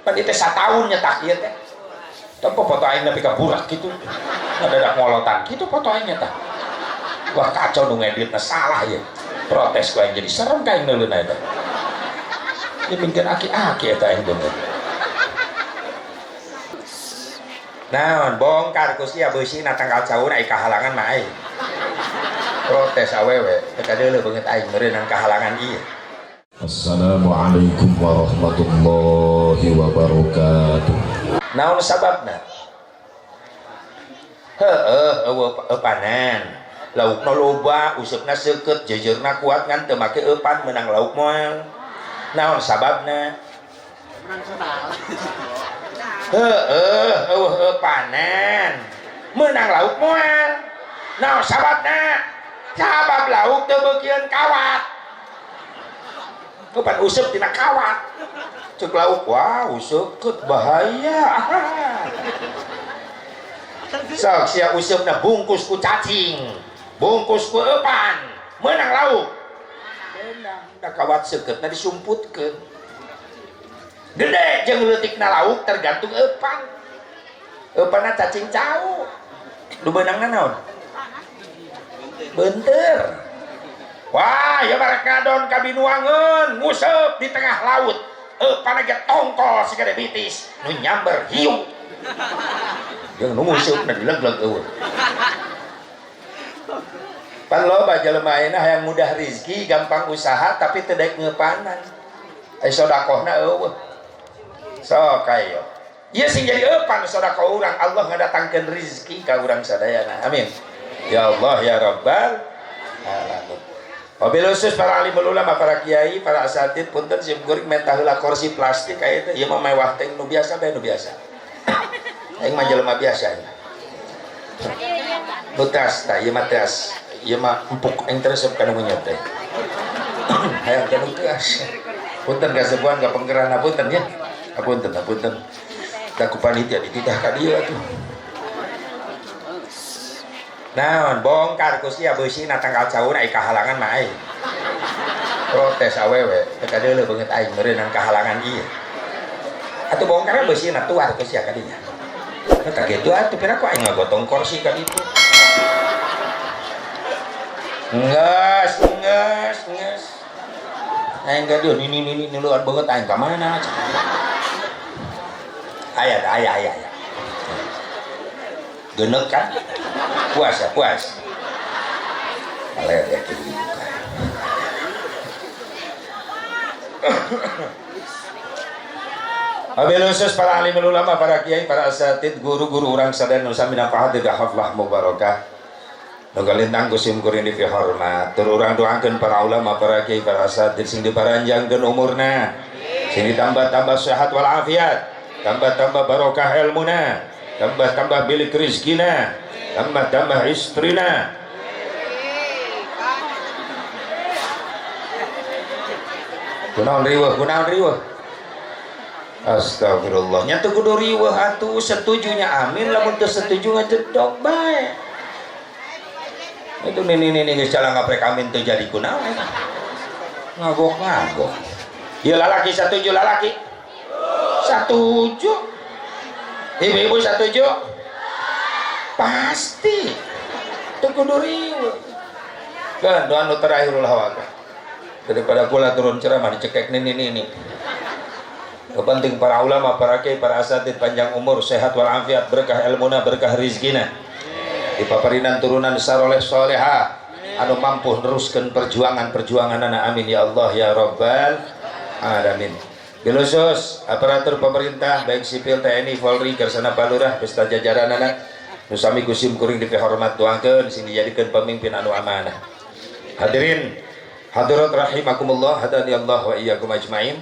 Pan ieu teh sataun nyetak ieu teh. Tempo foto aing nepi ka burak kitu. Ngadadak ngolotan kitu foto aing eta. Wah kacau nu ngeditna salah ieu. Protes ku aing jadi serem ka aing neuleuna eta. Ieu mingkeun aki-aki eta aing beungeut. Naon bongkar ku sia beusina tanggal cauna ai kahalangan mah aing. Protes awewe teu kadeuleu beungeut aing meureunang kahalangan ieu. Assalamualaikum warahmatullahi wabarakatuh. Naon sababna? Heueuh eueuh eupanan. Laukna loba, useupna seukeut, jejeurna kuat ngan teu make eupan meunang lauk moal. Naon sababna? Heueuh eueuh eupanan. Meunang lauk moal. Naon sababna? Sabab lauk teu beukieun kawat. Kapan useup tina kawat. Cek lauk, wah useukeut bahaya. Sok sia useupna bungkus ku cacing, bungkus ku eupan, meunang lauk. Meunang, da kawat seukeutna disumputkeun. Gede jeung leutikna lauk tergantung eupan. Eupanna cacing cau. Nu beunangna naon? Beunteur. Wah, ya barek ngadon ka Binuangeun, nguseup di tengah laut. Eupan ge tongkol sagede bitis, nu nyamber hiu. Jeung nu nguseup na dilegleg eueuh. Pan loba jelema ayeuna hayang mudah rizki, gampang usaha tapi teu daek ngeupanan. Ai sodakohna eueuh. Sok ayo. Ieu sing jadi eupan sodakoh urang, Allah ngadatangkeun rizki ka urang sadayana. Amin. Ya Allah ya Rabbal alamin. Wabil khusus para alim ulama, para kiai, para asatid, punten sim kuring menta heula kursi plastik aya teh, ieu mah mewah teh nu biasa bae nu biasa. Aing mah jelema biasa. Nu teas tah ieu mah teas, ieu mah empuk aing teh resep kana menyot teh. Hayang ka nu teas. Punten kasepuhan ka penggeran punten ya. Apunten apunten. Da ku panitia dititah ka dieu atuh. Naon bongkar ku sia beusina tanggal cauna ai kahalangan mah aing. Protes awewe teu kadeuleu beungeut aing meureunang kahalangan ieu. Atuh bongkarna beusina tuar ku sia ka dinya. Tah kitu atuh pira ku aing ngagotong kursi ka ditu. Enggeus, enggeus, enggeus. Aing ka dieu nini nini nileuan beungeut aing ka mana? Aya aya aya aya. Genek kan? Puas ya, puas. Aler ya gitu dibuka. Wabil khusus para alim ulama, para kiai, para asatid, guru-guru urang sadaya nu sami manfaat di haflah mubarakah. Nu galintang ku sim kuring dipihormat. Tur urang doakeun para ulama, para kiai, para asatid sing diparanjangkeun umurna. Sing ditambah-tambah sehat walafiat, tambah-tambah barokah ilmuna, tambah-tambah milik rizkina, tambah-tambah istrina. Kunaon riweuh, kunaon riweuh. Astagfirullah. Nya teu kudu riweuh atuh, setujunya amin, lamun teu setuju ngajedog bae. Itu nini-nini geus calang ngaprek amin teu jadi kunaon eta. Ngagok-ngagok. Ieu lalaki satuju lalaki? Satuju. Ibu-ibu satuju? Pasti. Teu kudu riweuh. Kan doa nu terakhir ulah wae. Daripada kula turun ceramah dicekek nini-nini. Kepenting para ulama, para kiai, para asatid panjang umur, sehat walafiat, berkah ilmuna, berkah rizkina. Dipaparinan turunan saroleh soleha anu mampu neruskeun perjuangan-perjuanganana. Amin ya Allah ya Rabbal alamin. Bilusus aparatur pemerintah baik sipil, TNI, Polri, kersana palurah beserta jajaranana nu sami ku sim kuring dipihormat doakeun sing dijadikeun pemimpin anu amanah. Hadirin hadirat rahimakumullah, hadani Allah wa iyyakum ajmain.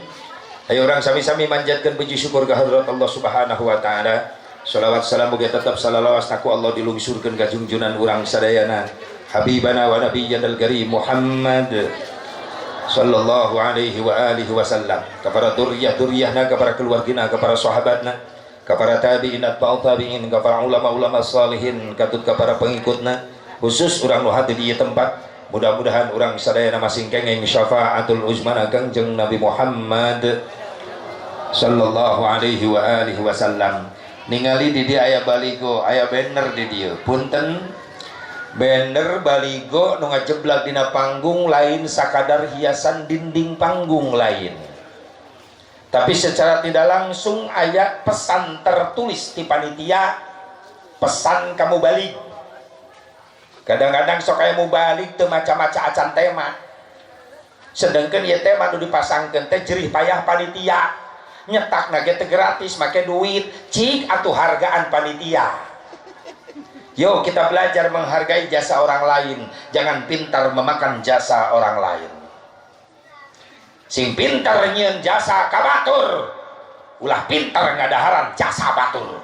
Ayo orang sami-sami manjatkeun puji syukur ka hadrat Allah Subhanahu wa taala. Shalawat salam mugi tetap salalawas ku Allah dilungsurkeun ka junjunan urang sadayana habibana wa nabiyyana al-karim Muhammad sallallahu alaihi wa alihi wasallam, kepada duriyah-duriyahna, kepada keluargina, kepada sahabatna, kepada tabi'in atba'u tabi'in, kepada ulama-ulama salihin, katut kepada pengikutna, khusus urang nu hadir di tempat. Mudah-mudahan urang sadayana masing kenging syafaatul uzmana Kangjeng Nabi Muhammad Sallallahu alaihi wa alihi wasallam. Ningali di dia aya baligo, aya banner di dia. Punten, banner baligo nu ngajeblag dina panggung lain sakadar hiasan dinding panggung, lain, tapi secara tidak langsung aya pesan tertulis di panitia, pesan ka mubalig. Kadang-kadang sok aya mubalig teu maca-maca acan tema, sedangkan ya tema nu dipasangkeun teh jerih payah panitia nyetak ge teu gratis, make duit. Cik atuh hargaan panitia. Yuk, kita belajar menghargai jasa orang lain, jangan pintar memakan jasa orang lain. Sing pintar nyieun jasa ka batur, ulah pintar ngadaharan jasa batur.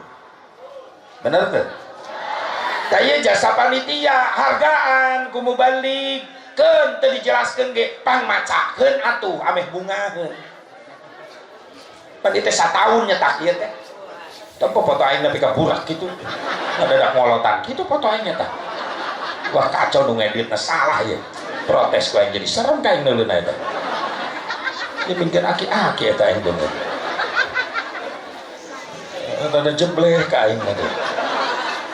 Bener tuh? Kaya jasa panitia hargaan ku mubalig, keun teu dijelaskeun ge pangmacakeun atuh ameh bungaheun. Pan ieu teh sataun nyetak ieu teh. Tempo foto aing nepi ka burak gitu. Ngadadak ngolotan gitu foto aing tah. Wah, kacau, nu ngeditna salah ya. Protes ku aing, jadi serem ka aing neuleuna eta. Ini mungkin aki-aki eta aing bener. Ada jebleh ka aing teh.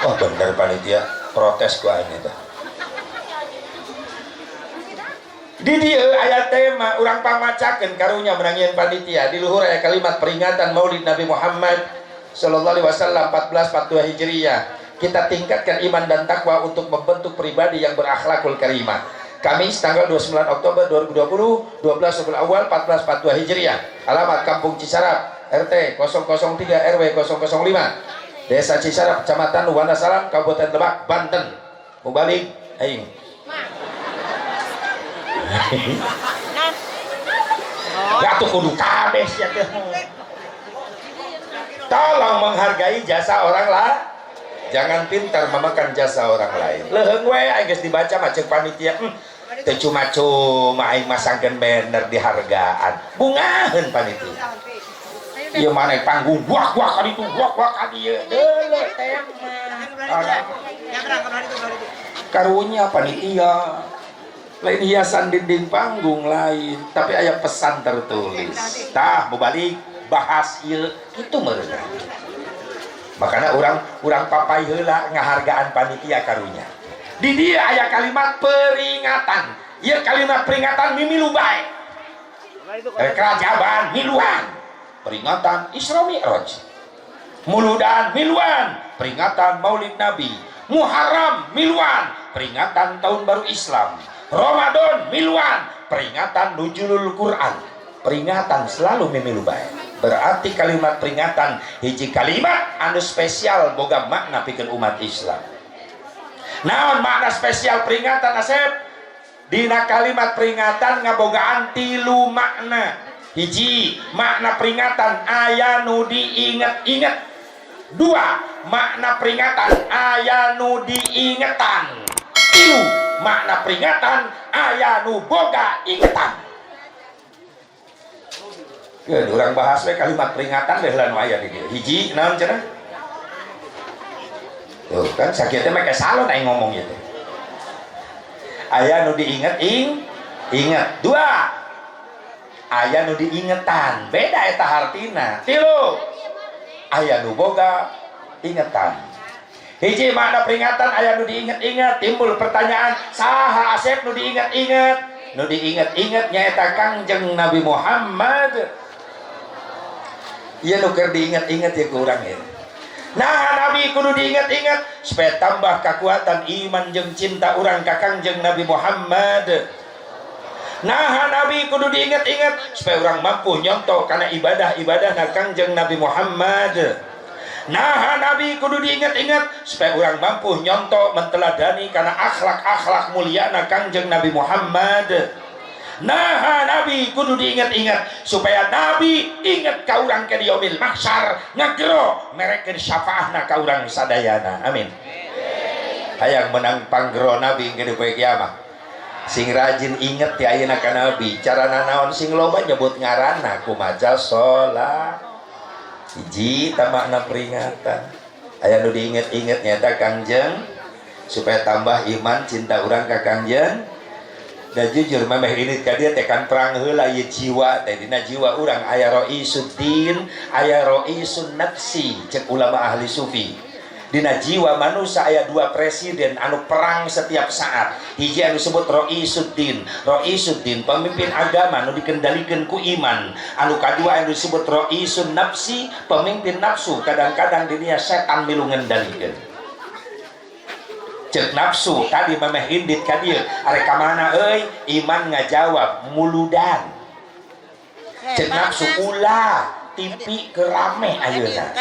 Wah, bener panitia, protes ku aing eta. Di dieu aya tema, urang pangmacakeun karunya menangin panitia. Di luhur aya kalimat peringatan Maulid Nabi Muhammad sallallahu alaihi wasallam 1442 Hijriah. Kita tingkatkan iman dan takwa untuk membentuk pribadi yang berakhlakul karimah. Kamis tanggal 29 Oktober 2020, 12 Rabiul Awal 1442 Hijriah. Alamat Kampung Cisarap, RT 003 RW 005. Desa Cisarap, Kecamatan Wanasalam, Kabupaten Lebak, Banten. Mubalig aing. Ya tuh kudu kabeh sia teh. Tolong menghargai jasa orang lah. Jangan pintar memakan jasa orang lain. Leuheung we aing geus dibaca mah, ceuk panitia. Teu cuma-cuma aing masangkeun banner dihargaan. Bungaheun panitia. Ieu mah naik panggung wah wah ka ditu, wah wah ka dieu. Deuleu tema. Karunya panitia lain hiasan dinding panggung lain, tapi aya pesan tertulis. Tah, mubalig bahas ieu kitu meureun. Makanya orang orang papai heula ngahargaan panitia karunya. Di dia aya kalimat peringatan. Ieu kalimat peringatan mimilu bae. Rek Rajaban miluan peringatan Isra Mi'raj, Muludan miluan peringatan Maulid Nabi, Muharram miluan peringatan Tahun Baru Islam, Ramadan miluan peringatan Nuzulul Quran. Peringatan selalu mimilu bae. Berarti kalimat peringatan hiji kalimat anu spesial, boga makna pikeun umat Islam. Naon makna spesial peringatan, Asep? Dina kalimat peringatan ngabogaan tilu makna. Hiji, makna peringatan aya nu diinget-inget. Dua, makna peringatan aya nu diingetan. Tilu, makna peringatan aya nu boga ingetan. Keun urang bahas we kalimat peringatan deh lah nu aya di dieu. Hiji naon cenah? Tuh kan sakieu teh make salon aing ngomong ieu teh. Aya nu diinget ing inget. Dua, aya nu diingetan, beda eta hartina. Tilu, aya nu boga ingetan. Hiji, makna peringatan aya nu diinget-inget. Timbul pertanyaan, saha Asep nu diinget-inget? Nu diinget-inget nyaeta Kangjeng Nabi Muhammad. Ieu nu keur diinget-inget ya ku urang ya. Nah, Nabi kudu diinget-inget supaya tambah kekuatan iman jeung cinta urang ka Kangjeng Nabi Muhammad. Nah, Nabi kudu diinget-inget supaya urang mampu nyontoh karena ibadah-ibadah na Kangjeng Nabi Muhammad. Nah, Nabi kudu diinget-inget supaya urang mampu nyontoh menteladani karena akhlak-akhlak mulia na Kangjeng Nabi Muhammad. Nah, Nabi kudu diinget-inget supaya Nabi inget ka urang ke yaumil mahsyar, ngagero merekeun syafaahna ka urang sadayana. Amin. Hayang menang panggero Nabi ke di poe kiamat, sing rajin inget ti ayeuna ka Nabi. Carana naon? Sing loba nyebut ngaranna ku maca sholat. Hiji ta makna peringatan aya nu diinget-inget nyata Kangjeng, supaya tambah iman cinta urang ka Kangjeng. Da jujur, memeh ini ka dieu teh kan perang heula ieu jiwa teh. Dina jiwa urang aya raisuddin, aya raisun nafsi. Cek ulama ahli sufi, dina jiwa manusia aya dua presiden anu perang setiap saat. Hiji anu disebut raisuddin. Raisuddin pemimpin agama anu dikendalikan ku iman. Anu kadua anu disebut raisun nafsi, pemimpin nafsu. Kadang-kadang dirinya setan milu ngendalikeun. Cek nafsu tadi memeh indit ka dieu, "Arek ka mana euy?" Iman ngajawab, "Muludan." Cek nafsu, "Ulah, TV keur rame ayeuna."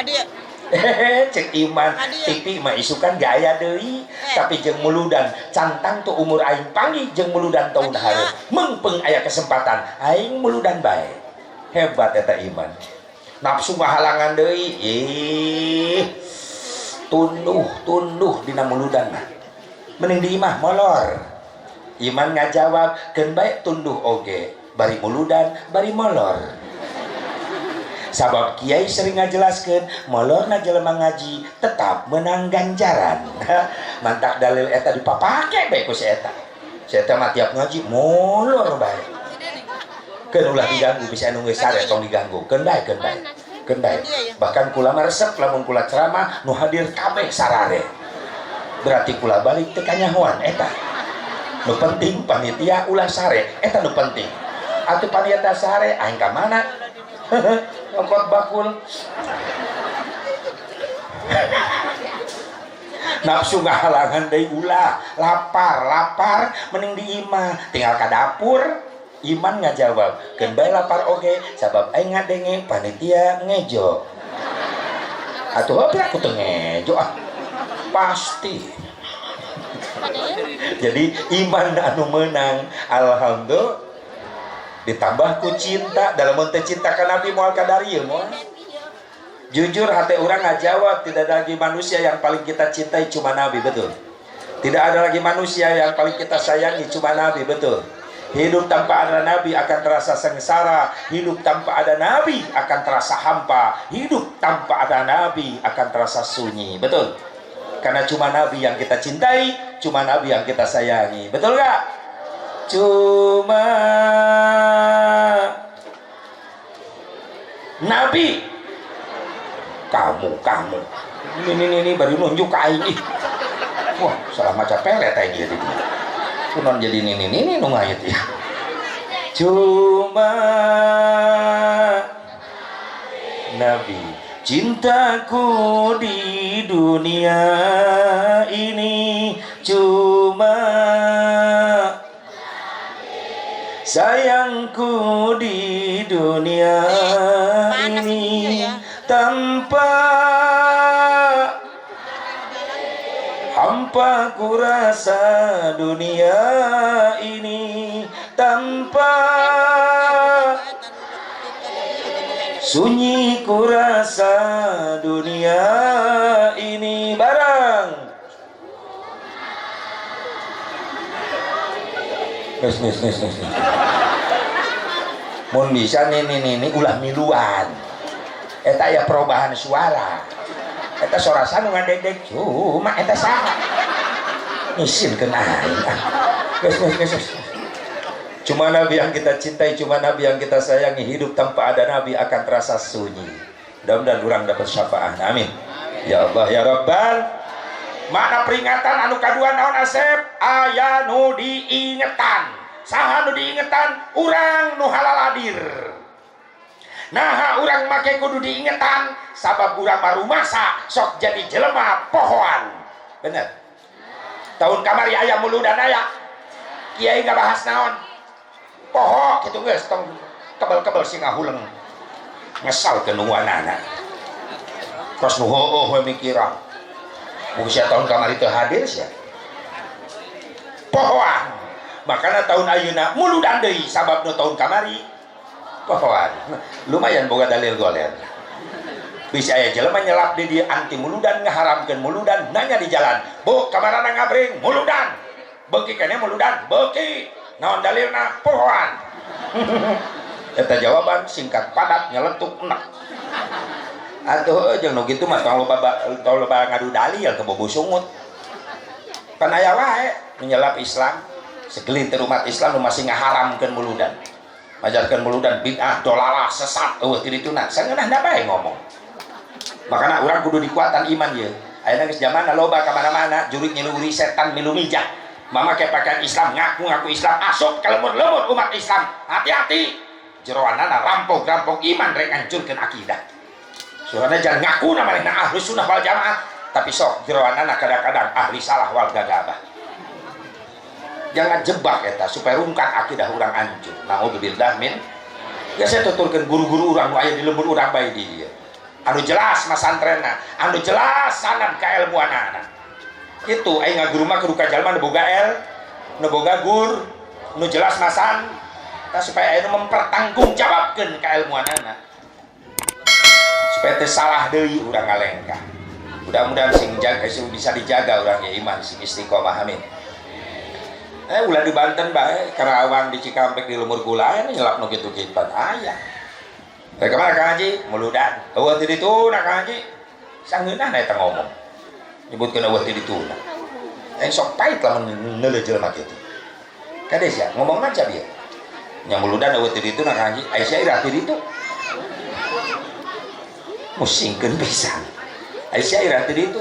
Cek iman, "TV mah isukan gak aya deui, tapi jeung muludan cantang tuh umur aing panggih jeung muludan tahun hareup. Mengpeng aya kesempatan aing muludan bae." Hebat eta iman. Nafsu ngahalangan deui, "Ih, tunduh tunduh dina muludan mah, mending di imah molor." Iman ngajawab, "Keun bae tunduh oge, bari muludan bari molor." Sabab kiai sering ngajelaskeun, molorna jelema ngaji tetap menang ganjaran. Mantak dalil eta dipapake bae ku si eta. Si eta mah tiap ngaji molor bae. Keun, ulah diganggu, bisa anu geus sare tong diganggu. Keun bae, keun bae, keun bae. Bahkan kula mah resep lamun kula ceramah nu hadir kabeh sarare, berarti kula balik teu kanyahoan. Eta nu penting panitia ulah sare, eta nu penting. Atuh panitia sare, aing ka mana ngokot bakul? Nafsu ngahalangan deui, "Ulah, lapar, lapar, mending di imah, tinggal ka dapur." Iman ngajawab, "Keun bae lapar oge, sabab aing ngadenge panitia ngejo." Atuh apa aku teu ngejo ah? Pasti. Jadi iman anu menang, alhamdulillah, ditambah ku cinta. Dalam teu cinta ka Nabi moal kadarieu moal. Jujur, hati orang ngajawab, tidak ada lagi manusia yang paling kita cintai cuma Nabi, betul? Tidak ada lagi manusia yang paling kita sayangi cuma Nabi, betul? Hidup tanpa ada Nabi akan terasa sengsara. Hidup tanpa ada Nabi akan terasa hampa. Hidup tanpa ada Nabi akan terasa sunyi, betul? Karena cuma Nabi yang kita cintai, cuma Nabi yang kita sayangi, betul gak? Cuma Nabi. Kamu, kamu ini baru nunjuk ke aing. Ih, wah, salah maca pelet aing jadi kunon jadi ini nu ngayet ya. Cuma Nabi cintaku di dunia ini, cuma sayangku di dunia Panas ini, ini ya. Tanpa hampa ku rasa dunia ini, tanpa sunyi ku rasa dunia ini. Barang. Nes nes nes nes nes. Mun bisa nih nih nih nih ulah miluan. Eta aya perubahan suara. Eta suara sanu ngadegdeg cuma eta saha isin kena aing ah. Geus geus geus geus. Cuma Nabi yang kita cintai, cuma Nabi yang kita sayangi. Hidup tanpa ada Nabi akan terasa sunyi. Mudah-mudahan orang dapat syafaat. Amin. Ya Allah ya Rabbal. Makna peringatan anu kadua naon, Asep? Aya nu diingetan. Saha nu diingetan? Urang nu halaladir. Nah, urang make kudu diingetan sabab urang marumasa sok jadi jelema pohoan. Bener. Tahun kamari aya muludan aya. Kiai ngabahas naon? Poho kitu geus, tong kebel-kebel sing ngahuleng. Ngesal ke nungguanana. Kos nu heueuh we mikiran. Buku sia tahun kamari teu hadir sia. Pohoan. Makana tahun ayeuna muludan deui sabab nu tahun kamari pohoan. Lumayan boga dalil goler. Bisa aya jelema nyelap di dia anti muludan, ngaharamkeun muludan, nanya di jalan, "Bu, kamarana ngabring muludan?" "Beuki keneh muludan?" "Beuki." "Naon dalilna?" "Pohoan." Eta jawaban singkat, padat, nyeletuk, enak. Atuh jeung nu kitu mah tong loba, tong loba ngadu dalil ke bobo sungut. Pan aya wae menyelap Islam. Segelintir umat Islam nu masih ngaharamkeun muludan. Majarkeun muludan bid'ah, dolalah, sesat, eueuh ti dituna. Sangeunahna bae ngomong. Makana urang kudu dikuatan iman ye. Ayeuna geus zamanna loba ka mana-mana jurig nyilu setan milu mijah. Mamakai pakaian Islam, ngaku-ngaku Islam, asup ka lembur-lembur umat Islam. Hati-hati. Jeroanana rampok-rampok iman rek ngancurkeun akidah. Surana jangan ngaku manehna ahli sunnah wal jamaah, tapi sok jeroanana kadang-kadang ahli salah wal gagabah. Jangan jebak eta supaya rungkat akidah urang hancur. Naudzubillah min. Ya saya tuturkeun guru-guru urang nu aya di lembur urang bae di dieu. Anu jelas masantrenna, anu jelas sanad kailmuanana. Kitu aing ngaguru mah kudu ka jalma nu boga el, nu boga gur, nu jelas masan, tah supaya aya nu mempertanggungjawabkeun kailmuanana. Supaya teu salah deui urang ngalengkah. Mudah-mudahan sing jaga sing bisa dijaga urang ge iman sing istiqomah amin. Ulah di Banten bae, Karawang di Cikampek di Lemur Gula aya nyelap nu kitu-kituan aya. Rek mana Kang Haji? Muludan. Eueuh ti dituna Kang Haji. Sangeunahna eta ngomong. Nyebutkeun eueuh ti dituna. Aing sok pahit lamun neuleuh jelema kitu. Kades ya, ngomongna aja bieu. Nya muludan eueuh ti dituna Kang Haji, ai sia ira ti ditu. Musingkeun pisan. Ai sia ira ti ditu.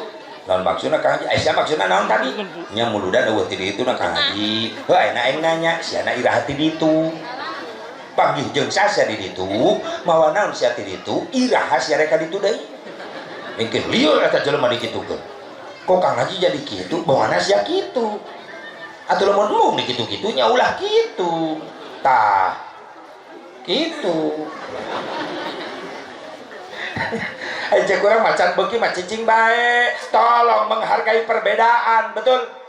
Naon maksudna Kang Haji? Ai sia maksudna naon tadi? Nya muludan eueuh ti dituna Kang Haji. Heuh ayeuna aing nanya, siana iraha ti ditu? Panggih jeung sasya di ditu, mawa naon sia ti ditu, iraha sia rek ka ditu deui. Mungkin lieur eta jelema dikitukeun. Kok Kang Haji jadi kitu? Bawana sia kitu. Atuh lamun embung dikitu-kitu nya ulah kitu. Tah. Kitu. Ayo cek urang macan beuki mah cicing bae. Tolong menghargai perbedaan, betul?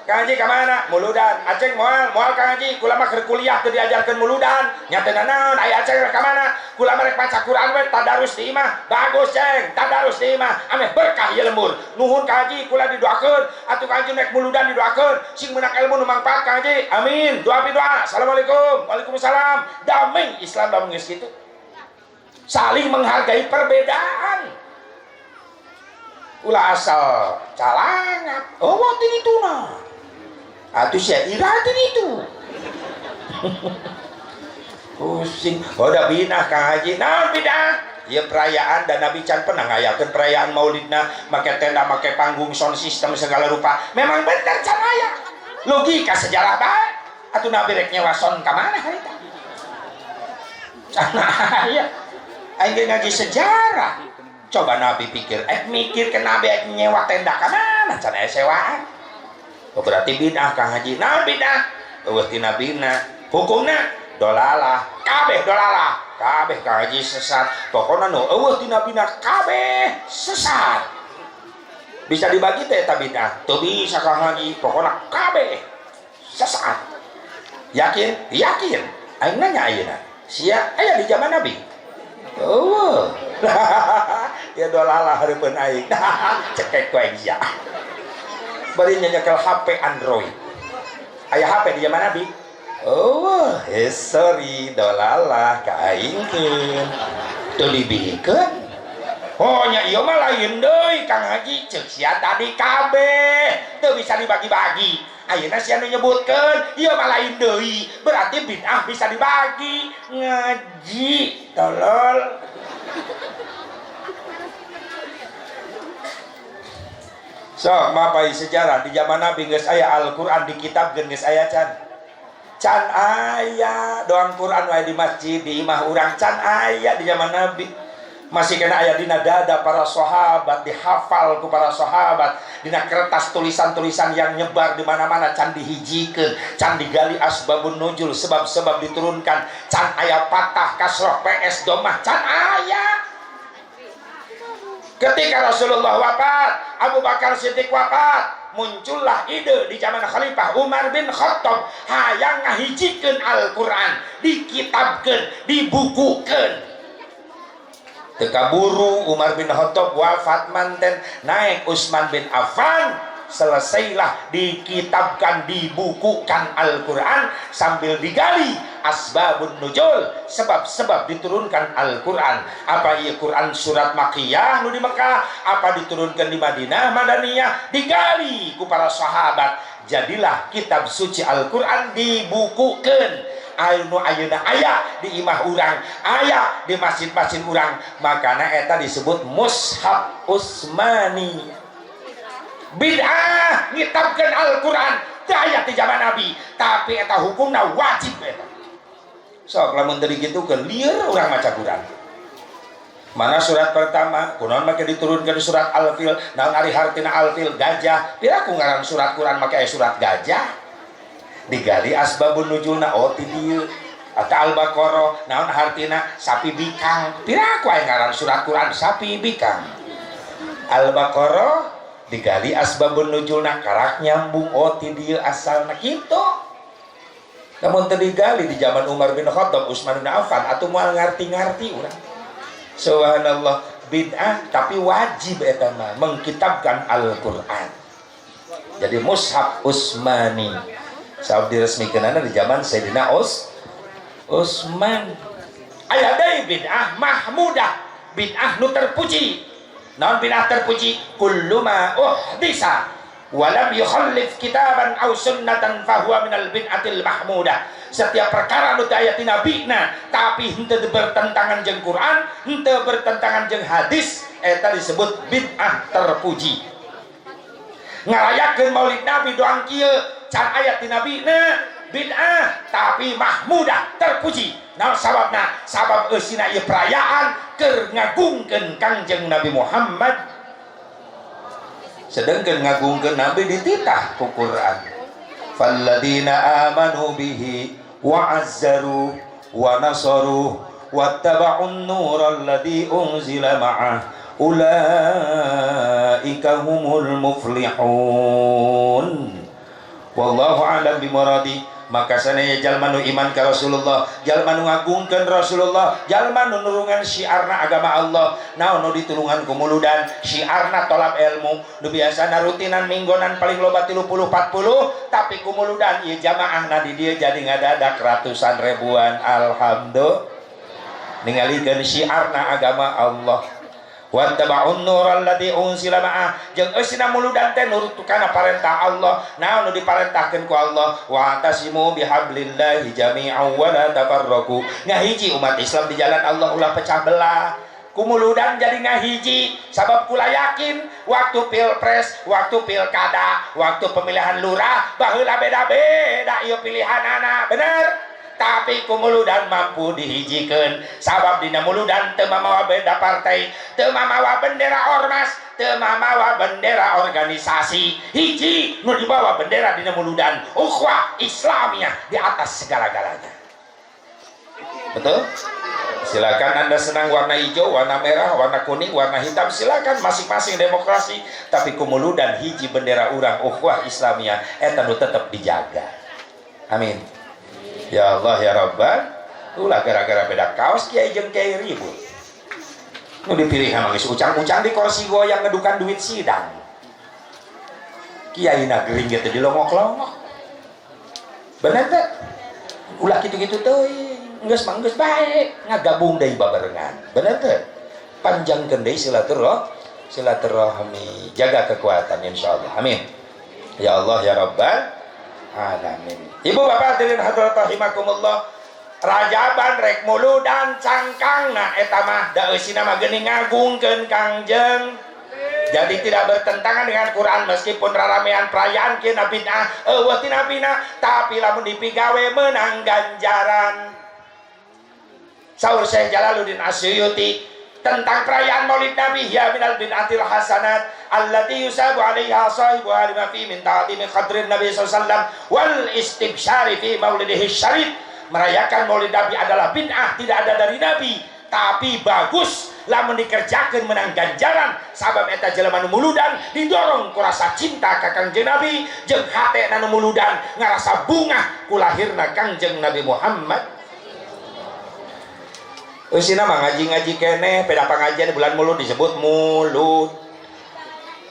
Kang Haji ka mana? Muludan. Aceng moal, moal Kang Haji. Kula mah keur kuliah teu diajarkeun muludan. Nya teu nanaon, aya Aceng rek ka mana? Kula mah rek maca Quran we tadarus di imah. Bagus Ceng, tadarus di imah. Ameh berkah ieu lembur. Nuhun Kang Haji, kula didoakeun. Atuh Kang Haji rek muludan didoakeun. Sing meunang ilmu nu mangfaat Kang Haji. Amin. Doa pi doa. Assalamualaikum. Waalaikumsalam. Damai Islam lamun geus kitu. Saling menghargai perbedaan. Ulah asal calangat. Oh, waktu itu nah. Atuh sia iratin itu. Pusing. Oh, da binah Kang Haji. Naon bidah? Ieu perayaan dan Nabi can pernah ngayakeun perayaan Maulidna, make tenda, make panggung, sound system segala rupa. Memang bener can aya. Logika sejarah bae. Atuh Nabi rek nyewa sound ka mana harita? Can aya. Aing ge ngaji sejarah. Coba Nabi pikir, mikir ke Nabi nyewa tenda ka mana? Can aya sewaan. Oh, berarti bidah Kang Haji. Nah bidah. Eueuh ti nabina. Hukumna dolalah. Kabeh dolalah. Kabeh Kang Haji sesat. Pokona nu eueuh ti nabina kabeh sesat. Bisa dibagi teh eta bidah? Teu bisa Kang Haji. Pokona kabeh sesat. Yakin? Yakin. Aing nanya ayeuna. Sia aya di zaman Nabi? Eueuh. Ya dolalah hareupeun aing. Cekek ku aing sia. Bari nyekel HP Android. Aya HP di zaman Nabi? Oh, sorry, dolalah ka aingkeun. Teu dibikeun. Oh, nya ieu mah lain deui Kang Haji, ceuk sia tadi kabeh. Teu bisa dibagi-bagi. Ayeuna sia nu nyebutkeun, ieu mah lain deui. Berarti bid'ah bisa dibagi. Ngaji, tolol. So, mapai sejarah di zaman Nabi geus aya Al-Qur'an di kitab geus aya can. Can aya doang Quran wae di masjid di imah urang can aya di zaman Nabi. Masih kena aya dina dada para sahabat, dihafal ku para sahabat, dina kertas tulisan-tulisan yang nyebar di mana-mana can dihijikeun, can digali asbabun nuzul, sebab-sebab diturunkan, can aya patah kasroh PS domah can aya. Ketika Rasulullah wafat, Abu Bakar Siddiq wafat, muncullah ide di zaman Khalifah Umar bin Khattab hayang ngahijikeun Al-Qur'an, dikitabkeun, dibukukeun. Teu kaburu Umar bin Khattab wafat manten, naik Utsman bin Affan, selesailah dikitabkan, dibukukan Al-Qur'an sambil digali Asbabun nuzul, sebab-sebab diturunkan Al-Quran. Apa iya Quran surat Makiyah nu di Mekah, apa diturunkan di Madinah, Madaniyah, digali ku para sahabat, jadilah kitab suci Al-Quran dibukukan. Anu ayeuna aya di imah urang, aya di masjid-masjid urang, makana eta disebut Mushaf Utsmani. Bid'ah ngitabkeun Al-Quran teu aya di zaman Nabi, tapi eta hukumna wajib eta. Sok lamun teu digitukeun, lieur urang maca Quran. Mana surat pertama? Kunaon make diturunkan surat Al-Fil? Naon ari hartina Al-Fil? Gajah. Piraku ngaran surat Quran make aya surat gajah? Digali asbabun nuzulna, oh ti dieu. Atau Al-Baqarah, naon hartina? Sapi bikang. Piraku aya ngaran surat Quran sapi bikang? Al-Baqarah digali asbabun nuzulna, karak nyambung, oh ti dieu asalna kitu. Namun teu digali di zaman Umar bin Khattab, Utsman bin Affan, atuh moal ngarti-ngarti urang. Subhanallah, bid'ah tapi wajib eta mah mengkitabkan Al-Qur'an. Jadi Mushaf Utsmani sabab diresmikeunana di zaman Sayyidina Utsman. Aya deui bid'ah mahmudah, bid'ah nu terpuji. Naon bid'ah terpuji? Kullu ma uhdisa walam yukhallif kitaban aw sunnatan fahuwa minal bid'atil mahmudah. Setiap perkara nu teu aya ti nabina tapi henteu bertentangan jeung Quran, henteu bertentangan jeung hadis, eta disebut bid'ah terpuji. Ngarayakeun Maulid Nabi doang kieu can aya ti nabina, bid'ah tapi mahmudah, terpuji. Naon sababna? Sabab eusina ieu perayaan keur ngagungkeun Kangjeng Nabi Muhammad, sedangkan ngagungkeun Nabi dititah ku Quran, falladzina amanu bihi wa azzaru wa nasaru wattaba'un nural ladzi unzila ma'ah ulaika humul muflihun. Wallahu a'lam bimuradi. Maka sanaya jalma nu iman ka Rasulullah, jalma nu ngagungkeun Rasulullah, jalma nu nurungan syiarna agama Allah. Naon nu ditulungan ku muludan? Syiarna tolab ilmu. Nu biasana rutinan minggonan paling loba 30 40, tapi ku muludan ieu jamaahna di dieu jadi ngadadak ratusan ribuan. Alhamdulillah, ningalikeun syiarna agama Allah. Wattaba'un nural ladzi unzila ma'ah, jeung eusina muludan teh nurut kana parentah Allah. Naon nu diparentahkeun ku Allah? Wa tasimu bihablillahi jami'an wa la tafarraqu. Ngahiji umat Islam di jalan Allah, ulah pecah belah. Kumuludan jadi ngahiji, sabab kula yakin waktu pilpres, waktu pilkada, waktu pemilihan lurah baheula beda-beda ieu pilihanana, bener? Tapi kumuludan mampu dihijikeun, sabab dina muludan teu mamawa beda partai, teu mamawa bendera ormas, teu mamawa bendera organisasi. Hiji nu dibawa bendera dina muludan, ukhuwah Islamiyah di atas segala-galanya. Betul? Silakan Anda senang warna hijau, warna merah, warna kuning, warna hitam, silakan, masing-masing demokrasi. Tapi kumuludan hiji bendera urang ukhuwah Islamiyah eta nu tetep dijaga. Amin. Ya Allah ya Rabbal, ulah gara-gara beda kaos kiai jeung kiai ribut. Nu dipilih mah geus ucang-ucang di kursi goyang ngedukan duit sidang. Kiai na gering gitu dilongok-longok. Bener teh? Ulah kitu-kitu teuing. Geus mah geus bae, ngagabung deui babarengan. Bener teh? Panjangkeun deui silaturahmi, jaga kekuatan insyaallah. Amin. Ya Allah ya Rabbal alamin. Ibu bapak hadirin hadirat rahimakumullah. Rajaban rek muludan cangkangna eta mah da eusina mah geuning ngagungkeun Kangjeng. Jadi tidak bertentangan dengan Quran meskipun raramean perayaan kieu bid'ah eueuh tina bina, tapi lamun dipigawe menang ganjaran. Saur Syekh Jalaluddin Asyuyuti tentang perayaan Maulid Nabi, ya minal bid'atil hasanat allati yusabu 'alaiha sahibuha lima fi min ta'zimi qadrin Nabi sallallahu alaihi wasallam wal istibsyari fi maulidihi syarif. Merayakan Maulid Nabi adalah bid'ah, tidak ada dari Nabi, tapi bagus lamun dikerjakan menang ganjaran, sabab eta jelema nu muludan didorong ku rasa cinta ka Kangjeng Nabi, jeung hate nu muludan ngarasa bungah ku lahirna Kangjeng Nabi Muhammad. Eusina mah ngaji-ngaji keneh, beda pengajian di bulan Mulud disebut Mulud.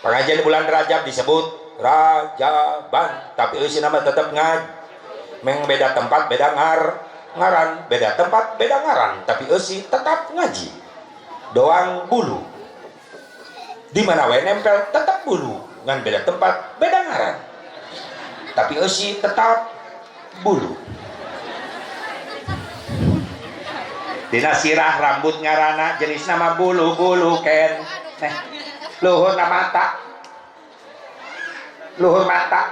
Pengajian di bulan Rajab disebut Rajaban, tapi eusina mah tetep ngaji. Meng beda tempat, beda ngar. ngaran, beda tempat beda ngaran, tapi eusi tetap ngaji. Doang bulu di mana wae nempel tetap bulu, ngan beda tempat beda ngaran, tapi eusi tetap bulu. Dina sirah rambut ngarana jenis nama bulu-bulu ken. Neh, luhur na mata, luhur mata,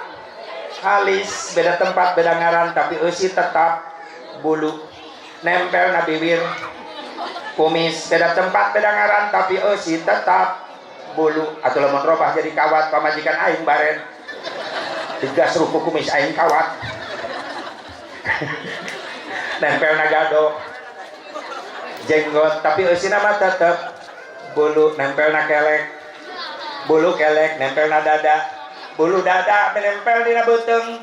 alis beda tempat beda ngaran, tapi eusi tetap bulu. Nempel na bibir, kumis beda tempat beda ngaran, tapi eusi tetap bulu. Atau lamun robah jadi kawat pamajikan aing baren digas ruku kumis aing kawat. Nempel na gado, jenggot, tapi eusina mah tetep bulu. Nempel na kelek, bulu kelek, nempel na dada, bulu dada, nempel dina beuteung,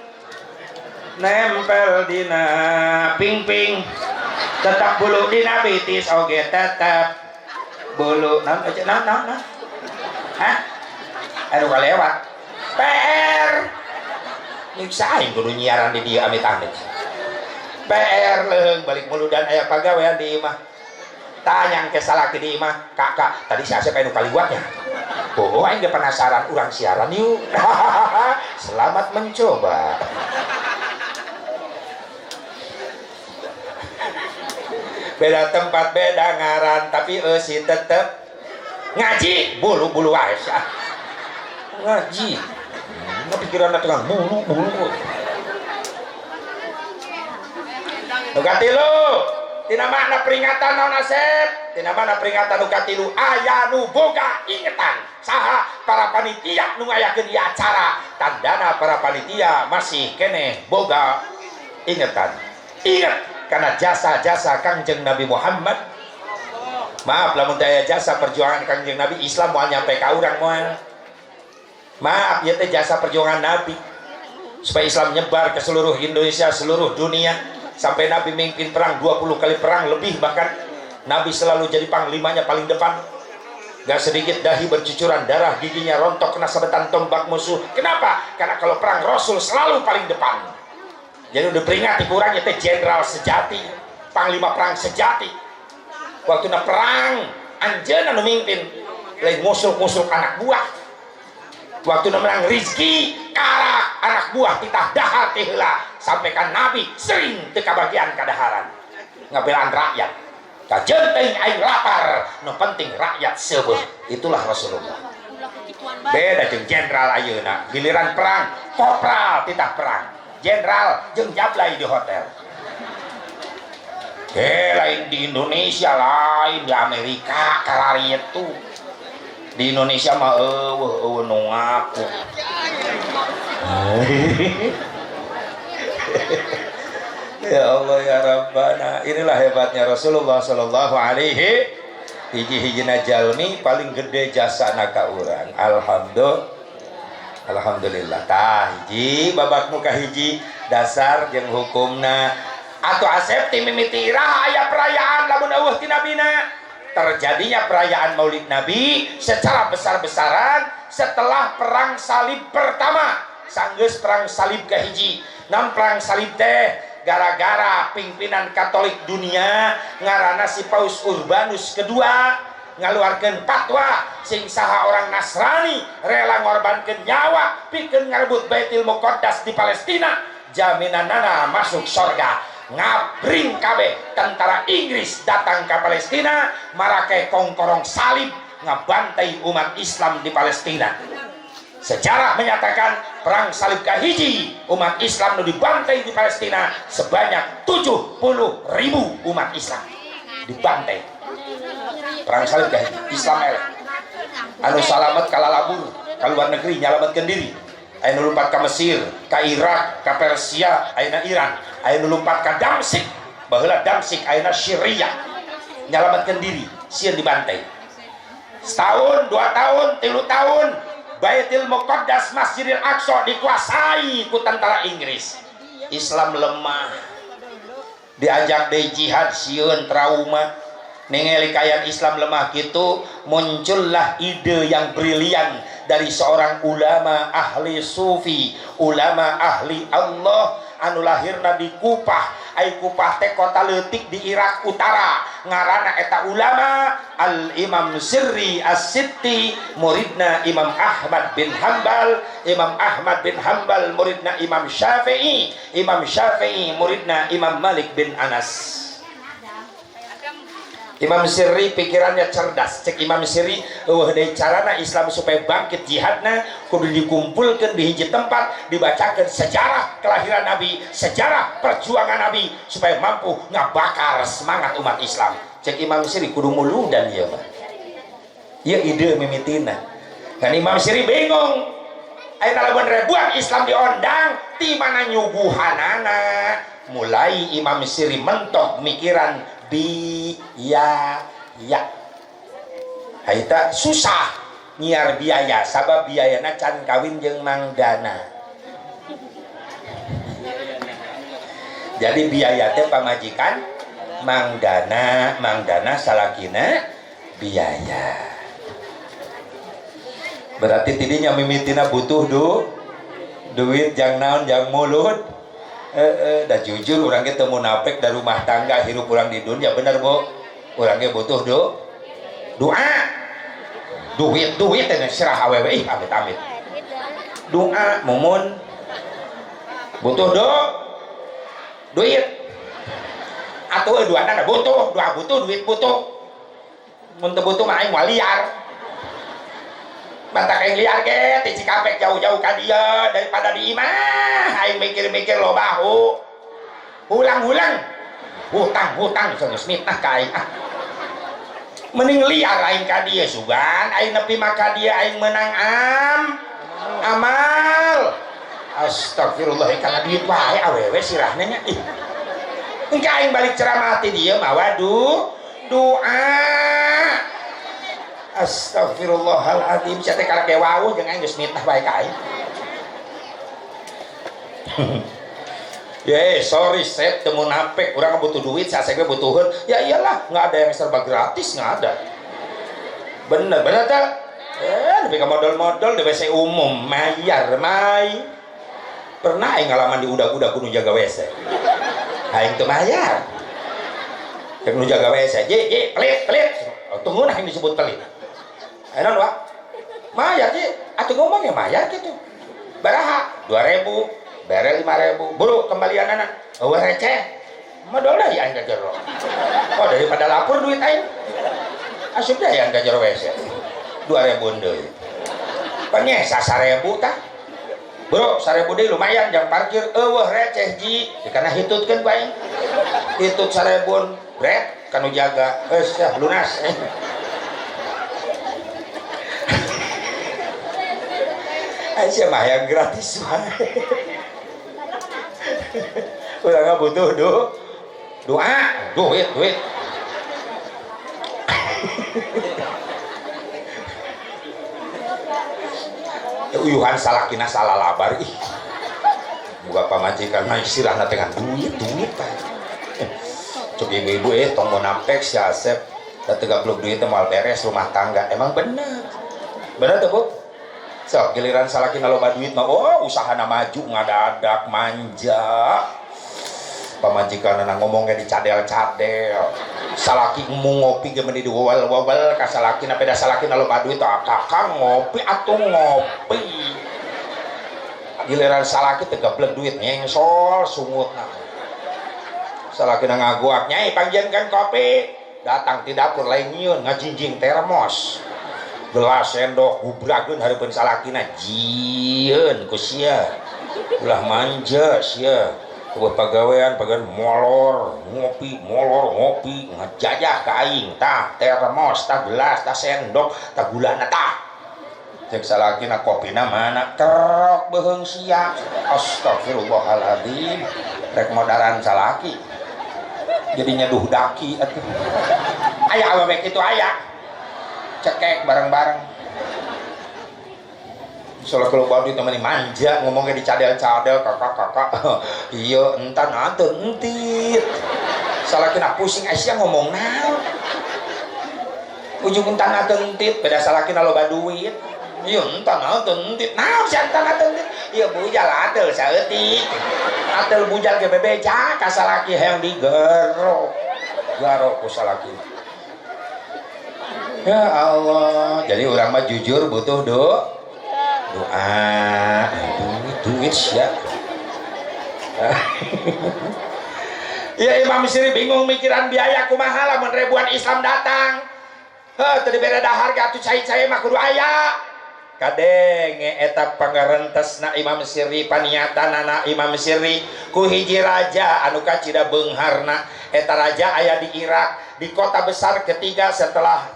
nempel dina pingping, tetap bulu. Dina betis oge tetep bulu. Naon aja, naon naon naon, hah, aduh kalewat PR nyiksa aing kudu nyiaran di dieu amit-amit. PR leung balik muludan aya pagawean di imah, tanyang ke salaki di imah, kakak tadi si Asep anu kaliwatnya, oh aing ge penasaran, urang siaran yuk. Selamat mencoba. Beda tempat beda ngaran, tapi eusi tetep ngaji. Bulu-bulu wae ngaji, nggak pikiran tukang bulu-bulu. Nu katilu tina makna peringatan naon Asep? Tina makna peringatan nu katilu aya nu boga ingetan. Saha? Para panitia nu ngayakeun ieu acara. Tandana para panitia masih keneh boga ingetan. Inget karena jasa-jasa Kangjeng Nabi Muhammad. Maaf lamun teu aya jasa perjuangan Kangjeng Nabi, Islam moal nyampe ka urang moal. Maaf ieu teh jasa perjuangan Nabi supaya Islam nyebar ke seluruh Indonesia, seluruh dunia. Sampai Nabi mimpin perang 20 kali perang lebih, bahkan Nabi selalu jadi panglimanya paling depan. Gak sedikit dahi bercucuran darah, giginya rontok kena sabetan tombak musuh. Kenapa? Karena kalau perang Rasul selalu paling depan. Jadi udah peringati kurangnya teh jenderal sejati, panglima perang sejati. Waktu na perang anjeunna nu mimpin, lain musuh-musuh anak buah. Waktu na menang rizki karak anak buah titah dahar teh heula, sampai kan Nabi sering teu kabagian kadaharan ngabelaan rakyat. Kajeun teuing aing lapar, nu penting rakyat seubeuh. Itulah Rasulullah. Beda jeung jenderal ayeuna, giliran perang kopral titah perang, jenderal jeung jablay di hotel. Lain di Indonesia, lain di Amerika karari itu. Di Indonesia mah eueuh eueuh nu ngaku. Ya Allah ya Rabbana, inilah hebatnya Rasulullah sallallahu alaihi. Hiji-hijina jalmi paling gede jasana ka urang. Alhamdulillah. Alhamdulillah. Tah hiji babak nu kahiji dasar jeung hukumna. Atuh Asep ti mimiti iraha aya perayaan lamun eueuh ti nabina. Terjadinya perayaan Maulid Nabi secara besar-besaran setelah perang salib pertama. Sanggeus perang salib kahiji. Nam perang salib teh gara-gara pimpinan Katolik dunia ngaranna si Paus Urbanus kedua ngaluarkeun fatwa sing saha orang Nasrani rela ngorbankeun nyawa pikeun ngarebut Baitul Muqaddas di Palestina, jaminanana masuk surga. Ngabring kabeh tentara Inggris datang ke Palestina marake kongkorong salib ngabantai umat Islam di Palestina. Sejarah menyatakan perang salib kahiji umat Islam nu dibantai di Palestina sebanyak 70.000 umat Islam dibantai. Perang salib kahiji Islam eleh. Anu salamet kalalabur ka luar negeri nyalametkeun diri. Aya nu lumpat ka Mesir, ka Irak, ka Persia, ayeuna Iran. Aya nu lumpat ka Damsik, baheula Damsik ayeuna Syria. Nyalametkeun diri, sieun dibantai. Setahun, 2 tahun, 3 tahun Baitul Muqaddas Masjidil Aqsa dikuasai ku tentara Inggris. Islam lemah. Diajak deui jihad sieun trauma. Ningali kaayaan Islam lemah gitu, muncullah ide yang brilian dari seorang ulama ahli sufi, ulama ahli Allah, anu lahirna di Kupah. Ai Kupah teh kota leutik di Irak Utara. Ngaranna eta ulama Al Imam Sirri As-Sitti, muridna Imam Ahmad bin Hambal. Imam Ahmad bin Hambal muridna Imam Syafi'i, Imam Syafi'i muridna Imam Malik bin Anas. Imam Sirri pikirannya cerdas. Cek Imam Sirri, euweuh deui carana Islam supaya bangkit jihadna kudu dikumpulkeun di hiji tempat, dibacakeun sejarah kelahiran Nabi, sejarah perjuangan Nabi supaya mampu ngabakar semangat umat Islam. Cek Imam Sirri kudu muludan ieu mah. Ieu ide mimitina. Kan Imam Sirri bingung. Ayeuna lamun ribuan Islam diondang, ti mana nyuguhanana? Mulai Imam Sirri mentok mikiran biaya. Haita susah nyiar biaya sabab biayana can kawin jeung Mang Dana. Jadi biaya teh pamajikan Mang Dana, Mang Dana salakina biaya. Berarti tidinya mimitina butuh duit jang naon jang mulut. Dah jujur urang ge teu munafik da rumah tangga hirup urang di dunia bener Bu. Urang ge butuh doa. Duit duit teh serah awewe ih amit-amit. Doa mumun butuh duit. Atuh duana butuh, doa butuh, duit butuh. Mun teu butuh mah aing moal liar. Mantak aing liar ge ti Cikampek jauh-jauh ka dieu daripada di imah aing mikir-mikir loba hulang-hulang hutang-hutang geus mitnah ka aing ah. Mending liar aing ka dieu sugan aing nepi maka dieu aing menang amal. Astagfirullah kana duit wae awewe sirahna nya ih. Engke aing balik ceramah ti dieu mah waduh doa. Astagfirullahaladzim, sia teh karek wawuh jeung aing geus mitnah wae ka aing. Ye, sorry Sep, teu munafik, urang butuh duit, sia ge butuheun. Ya iyalah, nggak ada yang serba gratis, nggak ada. Bener, bener teh? Lebih ke modal-modal di WC umum, mayar, may. Pernah aing ngalaman di udah-udah kudu jaga WC. Aing teu mayar. Yang nu jaga WC, ji, ji, pelit, pelit. Oh, tunggu nah yang disebut pelit. Enak Pak. Mayar ji, atuh ngomong ya mayar gitu. Baraha 2000, bere 5000. Buru kembalian anak. Eueuh receh. Modal deui aing ka jero. Oh daripada lapor duit aing. Asup deui aing ka jero WC. 2000 deui. Panyesa 1000 tah. Bro, 1000 deui lumayan jang parkir eueuh receh ji. Karena hitutkeun ku aing. Hitut 1000-an, bret kanu jaga. Geus ya lunas. Aisyah mah yang gratis mah. Udah nggak butuh doa, duit, duit. Uyuhan salakina salah labar ih. Buka pamajikan mah istilahna dengan duit, duit tah. Cuk ibu-ibu tong munafik si Asep da teu gablok duit teh moal beres rumah tangga. Emang bener. Bener tuh Bu? Sok giliran salakina loba duit mah oh usahana maju ngadadak manja. Pamajikanna ngomongnya dicadel-cadel. Salaki embung ngopi ge meuni diwewel-wewel ka salakina beda salakina loba duit tah kakang ngopi atuh ngopi. Giliran salaki teu gablek duit nyengsol sungutna. Salakina ngaguak nyai panggieunkeun kopi. Datang ti dapur lain nyieun ngajinjing termos. Gelas sendok gubrageun hareupeun salakina jieun ku sia. Ulah manja sia. Eueuh pagawean pagawean molor ngopi molor ngopi ngajajah ka aing tah termos tah gelas tah sendok tah gulana tah. Cek salakina kopina mana kerok beuheung sia. Astagfirullahaladzim rek modaran salaki. Jadi nyeduh daki atuh. Aya awewe kitu aya. Cekek bareng-bareng. Soalnya kalau baru temen manja ngomongnya dicadel-cadel kakak-kakak. Iya entar nanti entit. Salah kena pusing Aisyah ngomong naon. Ujung entar nanti entit beda salah kena loba duit. Iya entar nanti entit. Naon sih entar nanti entit. Ieu bujal ateul saeutik. Ateul bujal ge bebeja ka salaki hayang digerok. Garok ku salaki. Ya Allah, jadi urang mah jujur butuh doa. Duit, duit sia. Ya Imam Siri bingung mikiran biaya kumaha lamun ribuan Islam datang. Heuh, teu dibere dahar ge atuh cai-cai mah kudu aya. Kadenge eta pangarentesna Imam Siri, paniatanana Imam Siri ku hiji raja anu kacida beungharna. Eta raja aya di Irak, di kota besar ketiga setelah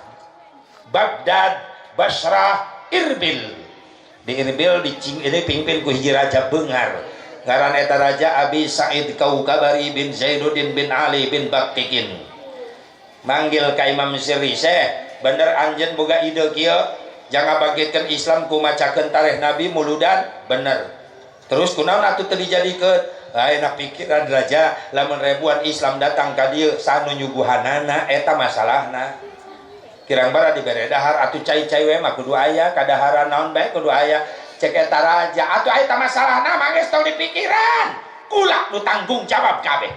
Baghdad, Basrah, Irbil. Di Irbil ini pimpin ku hiji raja beunghar. Ngaran eta raja Abi Sa'id Kaukabari bin Zainuddin bin Ali bin Baktikin. Manggil ka Imam Siri, "Syekh, bener anjeun boga ide kieu jangan bangkitkan Islam ku macakeun tareh Nabi muludan?" "Bener." "Terus kunaon atuh teu dijadikeun?" "Ayeuna pikiran raja, lamun ribuan Islam datang ka dieu sanu nyuguhanana eta masalahna. Kirang bara dibere dahar atuh cai-cai we mah kudu aya, kadaharan naon bae kudu aya." Cek eta raja, "Atuh eta masalahna mah geus tong dipikiran. Kula nu tanggung jawab kabeh.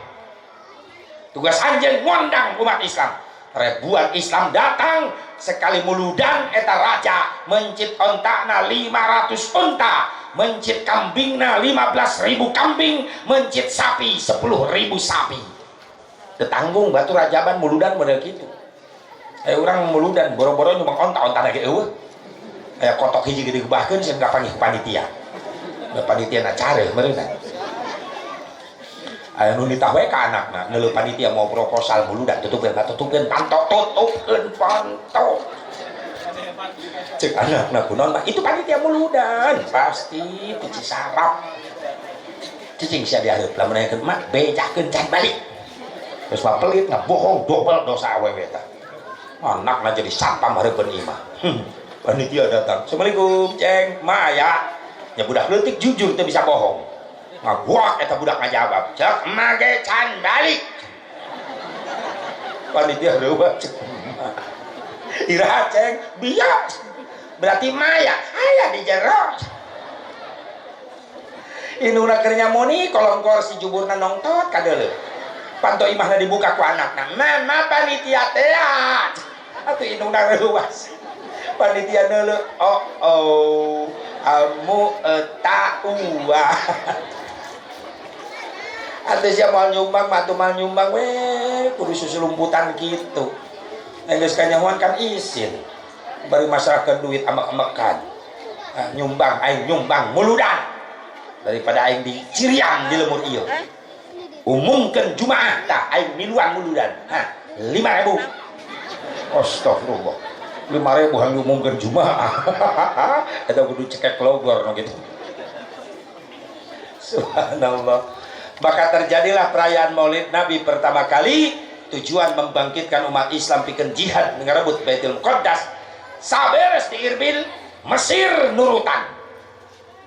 Tugas anjeun ngondang umat Islam." Ribuan Islam datang sekali muludan. Eta raja mencit ontakna 500 onta, mencit kambingna 15.000 kambing, mencit sapi 10.000 sapi. Tetanggung batu rajaban muludan model gitu. Urang muludan boro-boro nyumbang onta, onta lagi eueuh. Aya kotok hiji gede gebahkeun sieun kapanggih panitia. Da panitia na care meureunna. Aya nu nitah we ka anakna, neuleuh panitia mau proposal muludan, "Tutupkeun, tutupkeun panto, tutupkeun panto." Cek anakna, "Kunaon, Pak?" "Itu panitia muludan pasti ti Cisarap." "Cicing sia di hareup, lamun nanyakeun emak bejakeun can balik." Terus mah pelit ngabohong dobel dosa awewe tah. Anakna jadi satpam hareupeun imah. Panitia datang, "Assalamualaikum, Ceng, ma aya?" Ya budak leutik jujur teu bisa bohong. Ngaguak eta budak ngajawab, "Cek emak ge can balik." Panitia reuah, "Cek emak. Iraha, Ceng?" "Biak." "Berarti maya aya di jero." Indungna keur nyamoni kolongkor si juburna nongtot kadeuleu. Panto imahna dibuka ku anakna. "Mama, panitia teh." Atuh indungna reuas. Panitia neuleuh, "Oh oh, amu eta ua." Atuh sia moal nyumbang mah atuh moal nyumbang we kudu susulumputan kitu. Geus kanyahoan kan isin. Bari masalah duit amek-amekan. Ah, nyumbang aing nyumbang muludan daripada aing dicirian di lemur ieu. Umumkeun Jumaah tah aing miluan muludan. Hah, 5.000. Astagfirullah. 5.000 hayang diumumkeun Jumaah. Eta kudu cekek logor no gitu. Subhanallah. Maka terjadilah perayaan Maulid Nabi pertama kali, tujuan membangkitkan umat Islam pikeun jihad ngerebut Baitul Muqaddas. Saberes di Irbil, Mesir nurutan.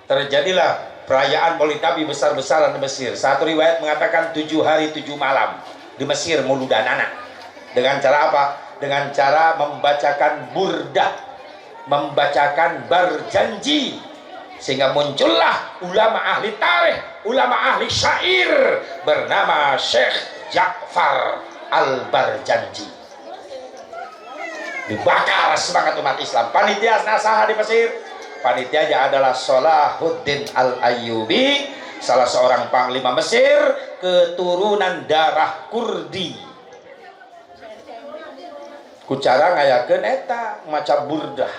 Terjadilah perayaan Maulid Nabi besar-besaran di Mesir. Satu riwayat mengatakan 7 hari 7 malam di Mesir muludanana. Dengan cara apa? Dengan cara membacakan burdah, membacakan berjanji, sehingga muncullah ulama ahli tarikh, ulama ahli syair bernama Syekh Ja'far Al-Barjanji. Dibakar semangat umat Islam. Panitia nasaha di Mesir, panitianya adalah Salahuddin Al-Ayyubi, salah seorang panglima Mesir keturunan darah Kurdi. Ku cara ngayakeun eta maca burdah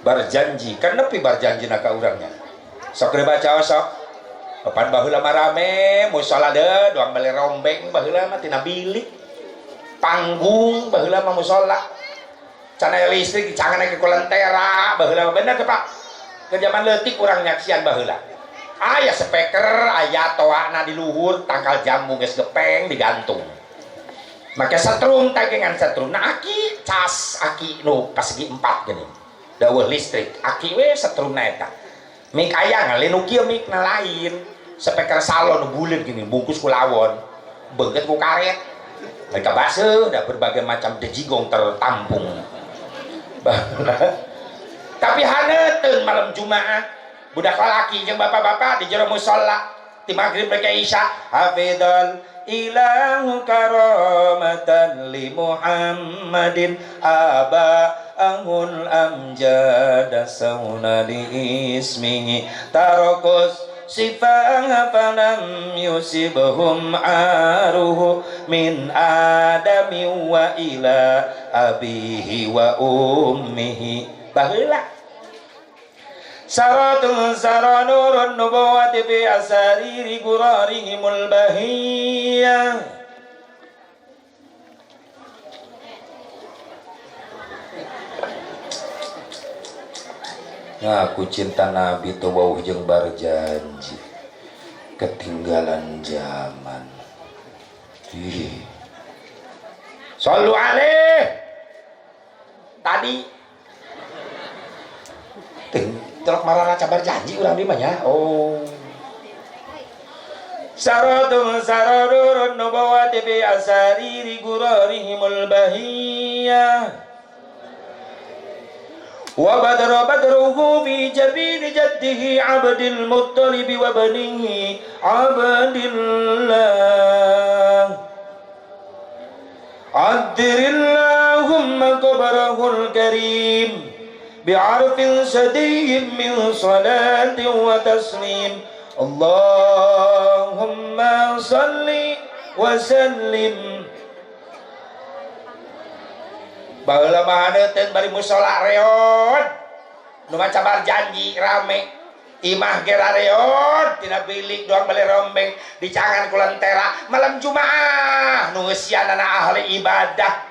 berjanji, kan nepi berjanji ka urangnya. Sok dibaca sok. Papan baheula mah rame musala deui doang bali rombeng baheula mah tina bilik panggung baheula mah musala. Can aya listrik dicangan ke lentera baheula mah, bener teu, Pak? Ke zaman leutik urang nyaksian baheula. Aya speaker, aya toana di luhur, tangkal jambu geus gepeng digantung. Make setrum tagengan setrum. Nah aki cas aki nu pasegi 4 gini. Daweuh listrik, aki we setrumna eta. Mik aya ngalin nu kieu mikna lain. Speaker salon nu buleut gini, bungkus ku lawon. Beungeut ku karet. Mereka baseuh, dah berbagai macam dejigong tertampung. Tapi haneuteuh malam Jumaah Budak lalaki jeung bapak-bapak di jero musala ti maghrib ka isya hafidhal ilahu karamatan li Muhammadin aba ahul amjada sauna li ismihi tarakus sifah falam yusibhum aruhu min adami wa ila abihi wa ummihi. Baheula saratun saranurun nubuwati fi asariri gurarihimul bahiyah. Ngaku cinta Nabi teu wauh jeung barjanji ketinggalan zaman. Ih. Sallu alaih. Tadi telok marana cabar janji urang di mah nya. Oh. Saratun saradurun nubuwati bi asariri gurarihimul bahiyah. Wa badra badruhu fi jabini jaddihi Abdil Muttalib wa banihi Abdillah. Addirillahumma qabrahul karim bi'arfin sadiyyin min salatin wa taslim. Allahumma salli wa sallim. Baheula mah haneuteun bari musala reod nu maca barjanji rame imah ge rareod tina bilik doang bali rombeng dicangan ku lentera malam Jumaah nu ngeusianana ahli ibadah.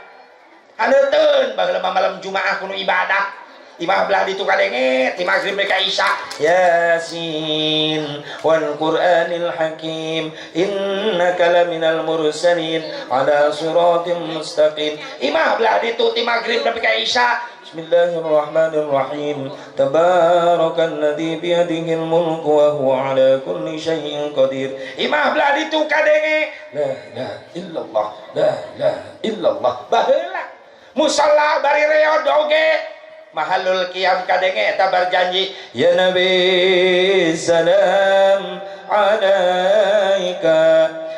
Haneuteun baheula mah malam Jumaah kudu ibadah. Imah belah ditu kadenge ti maghrib ka isya. Yasin wal Qur'anil Hakim innaka laminal mursalin ala siratim mustaqim. Imah belah ditu ti maghrib nepi ka isya. Bismillahirrahmanirrahim. Tabarakalladzi biyadihil mulku wa huwa ala kulli syai'in qadir. Imah belah ditu kadenge la ilaha illallah la ilaha illallah. Baheula musalla bari reod oge mahalul qiyam kadenge eta barjanji ya nabi salam alaika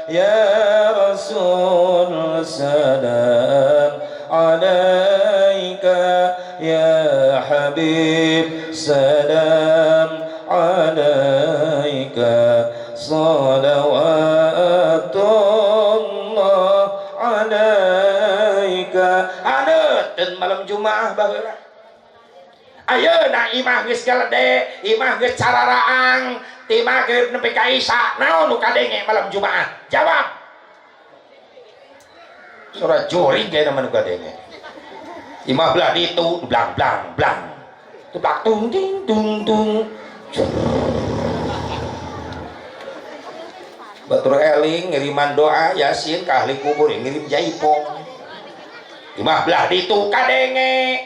ya rasul salam alaika ya habib salam alaika salawatullah alaika. Haneuteun malam Jumaah baheula. Ayeuna imah geus galede, imah geus cararaang, ti maghrib nepi ka isya, naon nu kadenge malam Jumaah? Jawab. Suara jurig ge nu kadenge. Imah belah ditu blang blang blang. Tuplak tung ting tung tung. Batur eling ngiriman doa Yasin ka ahli kubur ngirim jaipong. Imah belah ditu kadenge.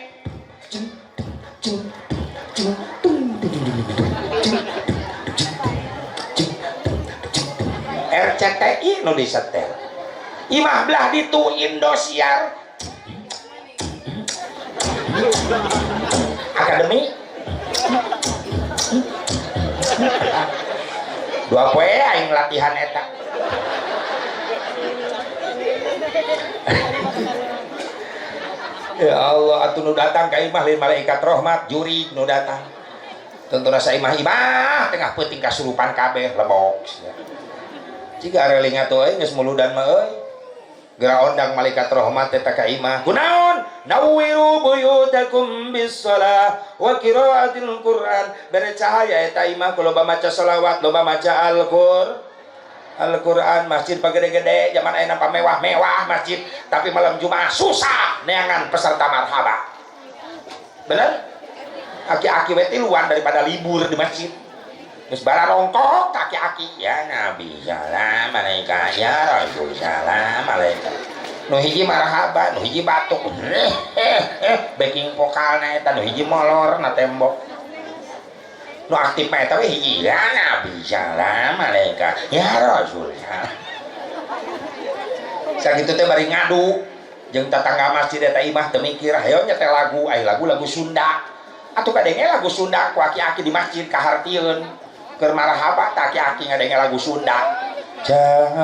RCTI nu disetel. Imah belah ditu Indosiar. Akademi. Dua poe aing latihan eta. Ya Allah, atuh nu datang ka imah lain malaikat rahmat, juri nu datang. Tentu rasa imah-imah tengah peuting kasurupan kabeh lebok. Jiga areling atuh euy geus muludan mah euy. Geura ondang malaikat rahmat eta ka imah. Kunaon? Nawwiru buyutakum bis-shalah wa qiraatil Qur'an. Bere cahaya eta imah ku loba maca selawat, loba maca Al-Qur'an. Al-Quran masjid pagede-gede zaman ayeuna mewah-mewah masjid, tapi malam Jumaah susah neangan peserta marhaba. Bener? Aki-aki we tiluan daripada libur di masjid. Geus bararongkok aki-aki ya Nabi salam alaika ya Rasul salam alaika. Nu hiji marhaba, nu hiji batuk. Backing vokalna eta nu hiji molor na tembok. Nu aktif mah eta we hiji ya Nabi salam alaika ya Rasul. Sakitu teh bari ngadu jeung tetangga masjid eta imah teu mikir hayo nyetel lagu, ai lagu-lagu Sunda. Atuh kadenge lagu Sunda ku aki-aki di masjid kahartieun. Keur marhaba tah aki-aki ngadenge lagu Sunda. Jangan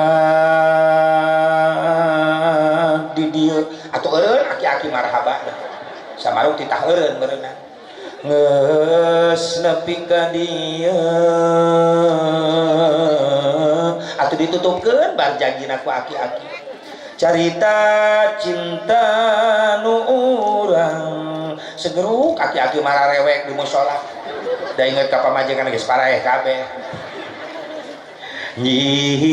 di dieu atuh eureun aki-aki marhaba. Samaruk titah eureun meureunna. Geus nepi ka dieu atuh ditutupkeun barjanjina ku aki-aki. Carita cinta nu urang segeruk aki-aki mararewek di mushola. Da inget ka pamajikan geus paraeh kabeh. Nyi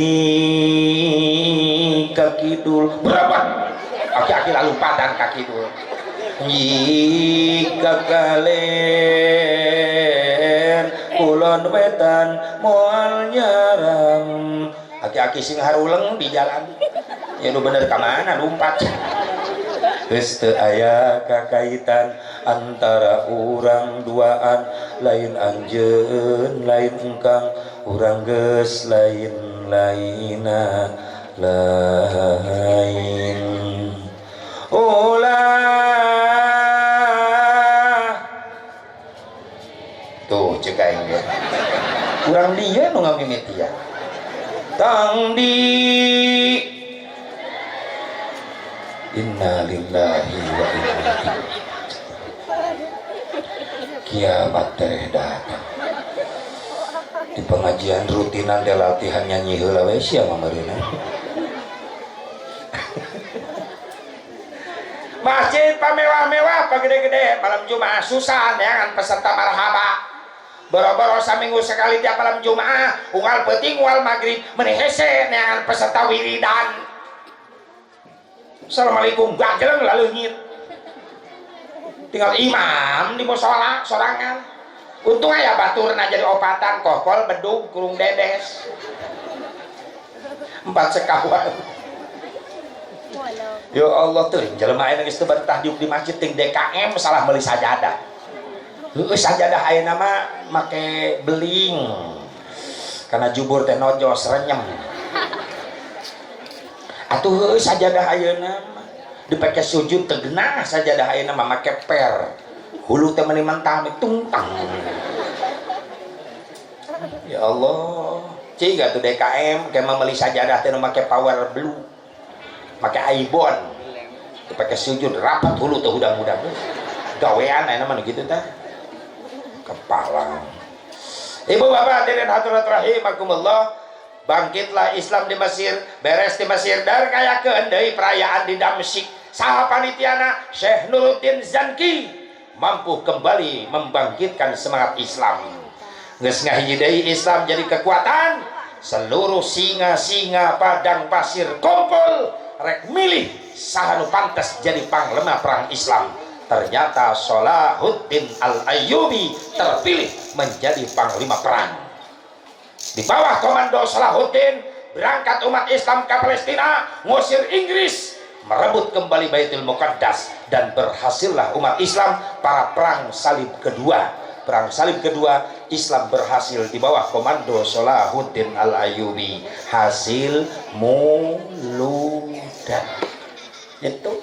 ka kidul berapa aki-aki lalu padan ka kidul. Nyi ka kaler kulon wetan moal nyaram. Aki-aki sing haruleng di jalan. Ya nu bener ka mana lumpat. Geus teu aya kakaitan antara urang duaan, lain anjeun lain engkang, urang geus lain-laina lain. Ulah tuh cek aing ge. Urang dia nu ngamimitian. Tang di innalillahi wa inna ilaihi raji'un. Kiamat tereh datang. Di pengajian rutinan teh latihan nyanyi heula we sia mah meureunna. Masjid pamewah-mewah pagede-gede malam Jumat susah neangan peserta marhaba. Boro-boro saminggu sekali tiap malam Jumat, unggal peuting unggal maghrib meuni hese neangan peserta wiridan. Assalamualaikum gajeleng laleungit. Tinggal imam di mushola sorangan. Untung aya baturna jadi opatan kokol bedug kurung dedes. 4 sekawan. Ya Allah teuing jelema ayeuna geus teu betah diuk di masjid ting DKM salah meuli sajadah. Heueuh sajadah ayeuna mah make beling. Karena jubur teh nojos renyem. Atuh heueuh sajadah ayeuna mah dipake sujud teu genah sajadah ayeuna mah make per. Hulu teh meuni mentah tungtang. Ya Allah, cing atuh DKM ke mah meuli sajadah teh nu make power blue. Make Aibon. Dipake sujud rapat hulu teh hudang-hudang. Gawean ayeuna mah nu kitu tah. Kepala. Ibu bapak hadirin hadirat rahimakumullah. Bangkitlah Islam di Mesir, beres di Mesir dan kayakeun deui perayaan di Damsyik. Saha panitiana Syekh Nuruddin Zanki mampu kembali membangkitkan semangat Islam. Geus ngahiji deui Islam jadi kekuatan. Seluruh singa-singa padang pasir kumpul rek milih saha nu pantes jadi panglima perang Islam. Ternyata Salahuddin Al-Ayyubi terpilih menjadi panglima perang. Di bawah komando Salahuddin berangkat umat Islam ke Palestina, ngusir Inggris, merebut kembali Baitul Muqaddas, dan berhasillah umat Islam para perang salib kedua. Perang salib kedua Islam berhasil di bawah komando Salahuddin Al-Ayyubi. Hasil muludan. Itu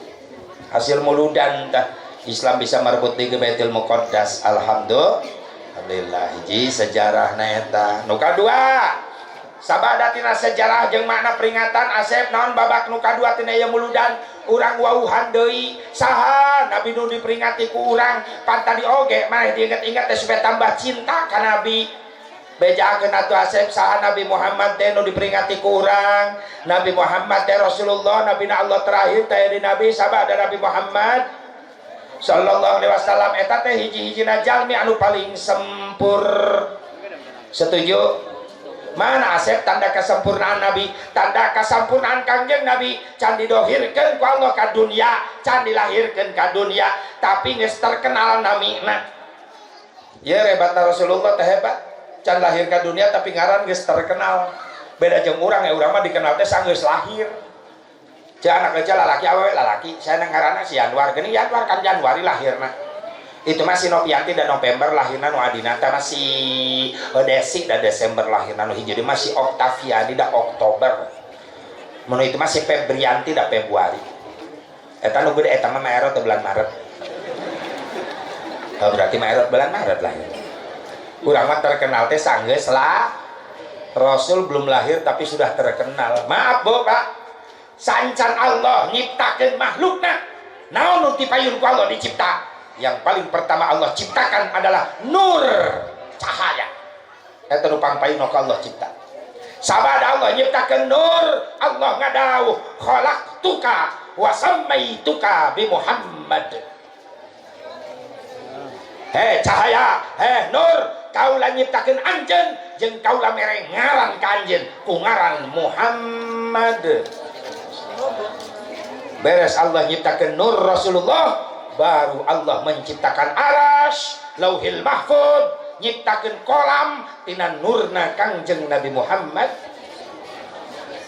hasil muludan tah. Islam bisa merebut di Baitul Muqaddas. Alhamdulillah. Hiji sejarah eta. Nu kadua, sabada tina sejarah jeung makna peringatan Asep naon babak nu kadua tina ieu muludan urang wauhan deui saha nabi nu diperingati ku urang pan tadi oge maneh diinget-inget teh supaya tambah cinta ka nabi. Bejakeun atuh Asep saha Nabi Muhammad teh nu diperingati ku urang. Nabi Muhammad teh Rasulullah, nabi na Allah terakhir teh di nabi sabada Nabi Muhammad sallallahu alaihi wasallam eta teh hiji-hijina jalmi anu paling sempur. Setuju? Mana Asep tanda kesempurnaan Nabi, tanda kesempurnaan Kangjeng Nabi can didohirkeun ku Allah ka dunia, can dilahirkeun ka dunia, tapi geus terkenal namina. Ye hebatna Rasulullah teh hebat, can lahir ka dunia tapi ngaran geus terkenal. Beda jeung urang ya, urang mah dikenal teh sanggeus lahir. Cek anak kecil lalaki awewe lalaki, saya ngaranna si Januar, geuning Januar kan Januari lahirna. Itu masih Nopianti dan November lahirna nu adina teh masih Desi dan Desember lahirna nu hiji, jadi masih Oktaviani da Oktober. Mun itu masih Febrianti da Februari. Eta nu gede eta mah Maret teh bulan Maret. Oh, berarti Maret, bulan Maret lahir. Urang mah terkenal teh sanggeus lah. Rasul belum lahir tapi sudah terkenal. Maaf, Bu, Pak, sancan Allah nyiptakeun makhlukna, naon nu tipayun ku Allah dicipta? Yang paling pertama Allah ciptakan adalah nur, cahaya. Eta nu pangpayun ku Allah cipta. Sabada Allah nyiptakeun nur, Allah ngadawuh, "Khalaqtuka wa sammaituka bi Muhammad." Hei cahaya, hei nur, kaula nyiptakeun anjeun jeung kaula mere ngaran ka anjeun ku ngaran Muhammad. Beres Allah nyiptakeun nur Rasulullah, baru Allah menciptakan aras, Lauhil Mahfud, nyiptakeun kolam tina nurna Kangjeng Nabi Muhammad.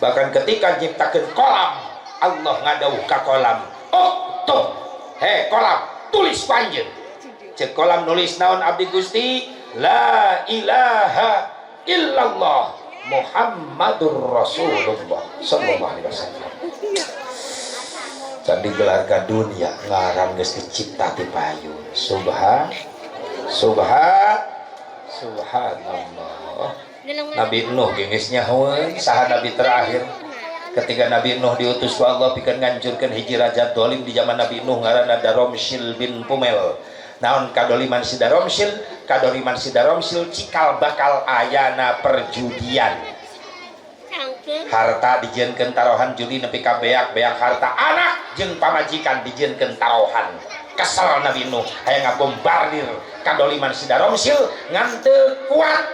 Bahkan ketika nyiptakeun kolam, Allah ngadawuh ka kolam, "Uktub." Hei kolam, tulis ku anjeun. Cek kolam, nulis naon abdi, Gusti? "La ilaha illallah Muhammadur Rasulullah sallallahu alaihi wasallam." Can digelar ka dunia, ngaran geus dicipta ti payun. Subhan, subhan, subhanallah. Nabi Nuh geus nyahoeun saha nabi terakhir. Ketika Nabi Nuh diutus ku Allah pikeun ngancurkeun hiji raja dolim di zaman Nabi Nuh, ngaranna Daromsil bin Pumel. Naon kadoliman si Daromsil? Kadoliman si Daromsil cikal bakal ayana perjudian. Harta dijieunkeun taruhan judi nepi ka beak-beak harta, anak jeung pamajikan dijieunkeun taruhan. Kesel Nabi Nuh, hayang ngabombardir kadoliman si Daromsil, ngan teu kuat.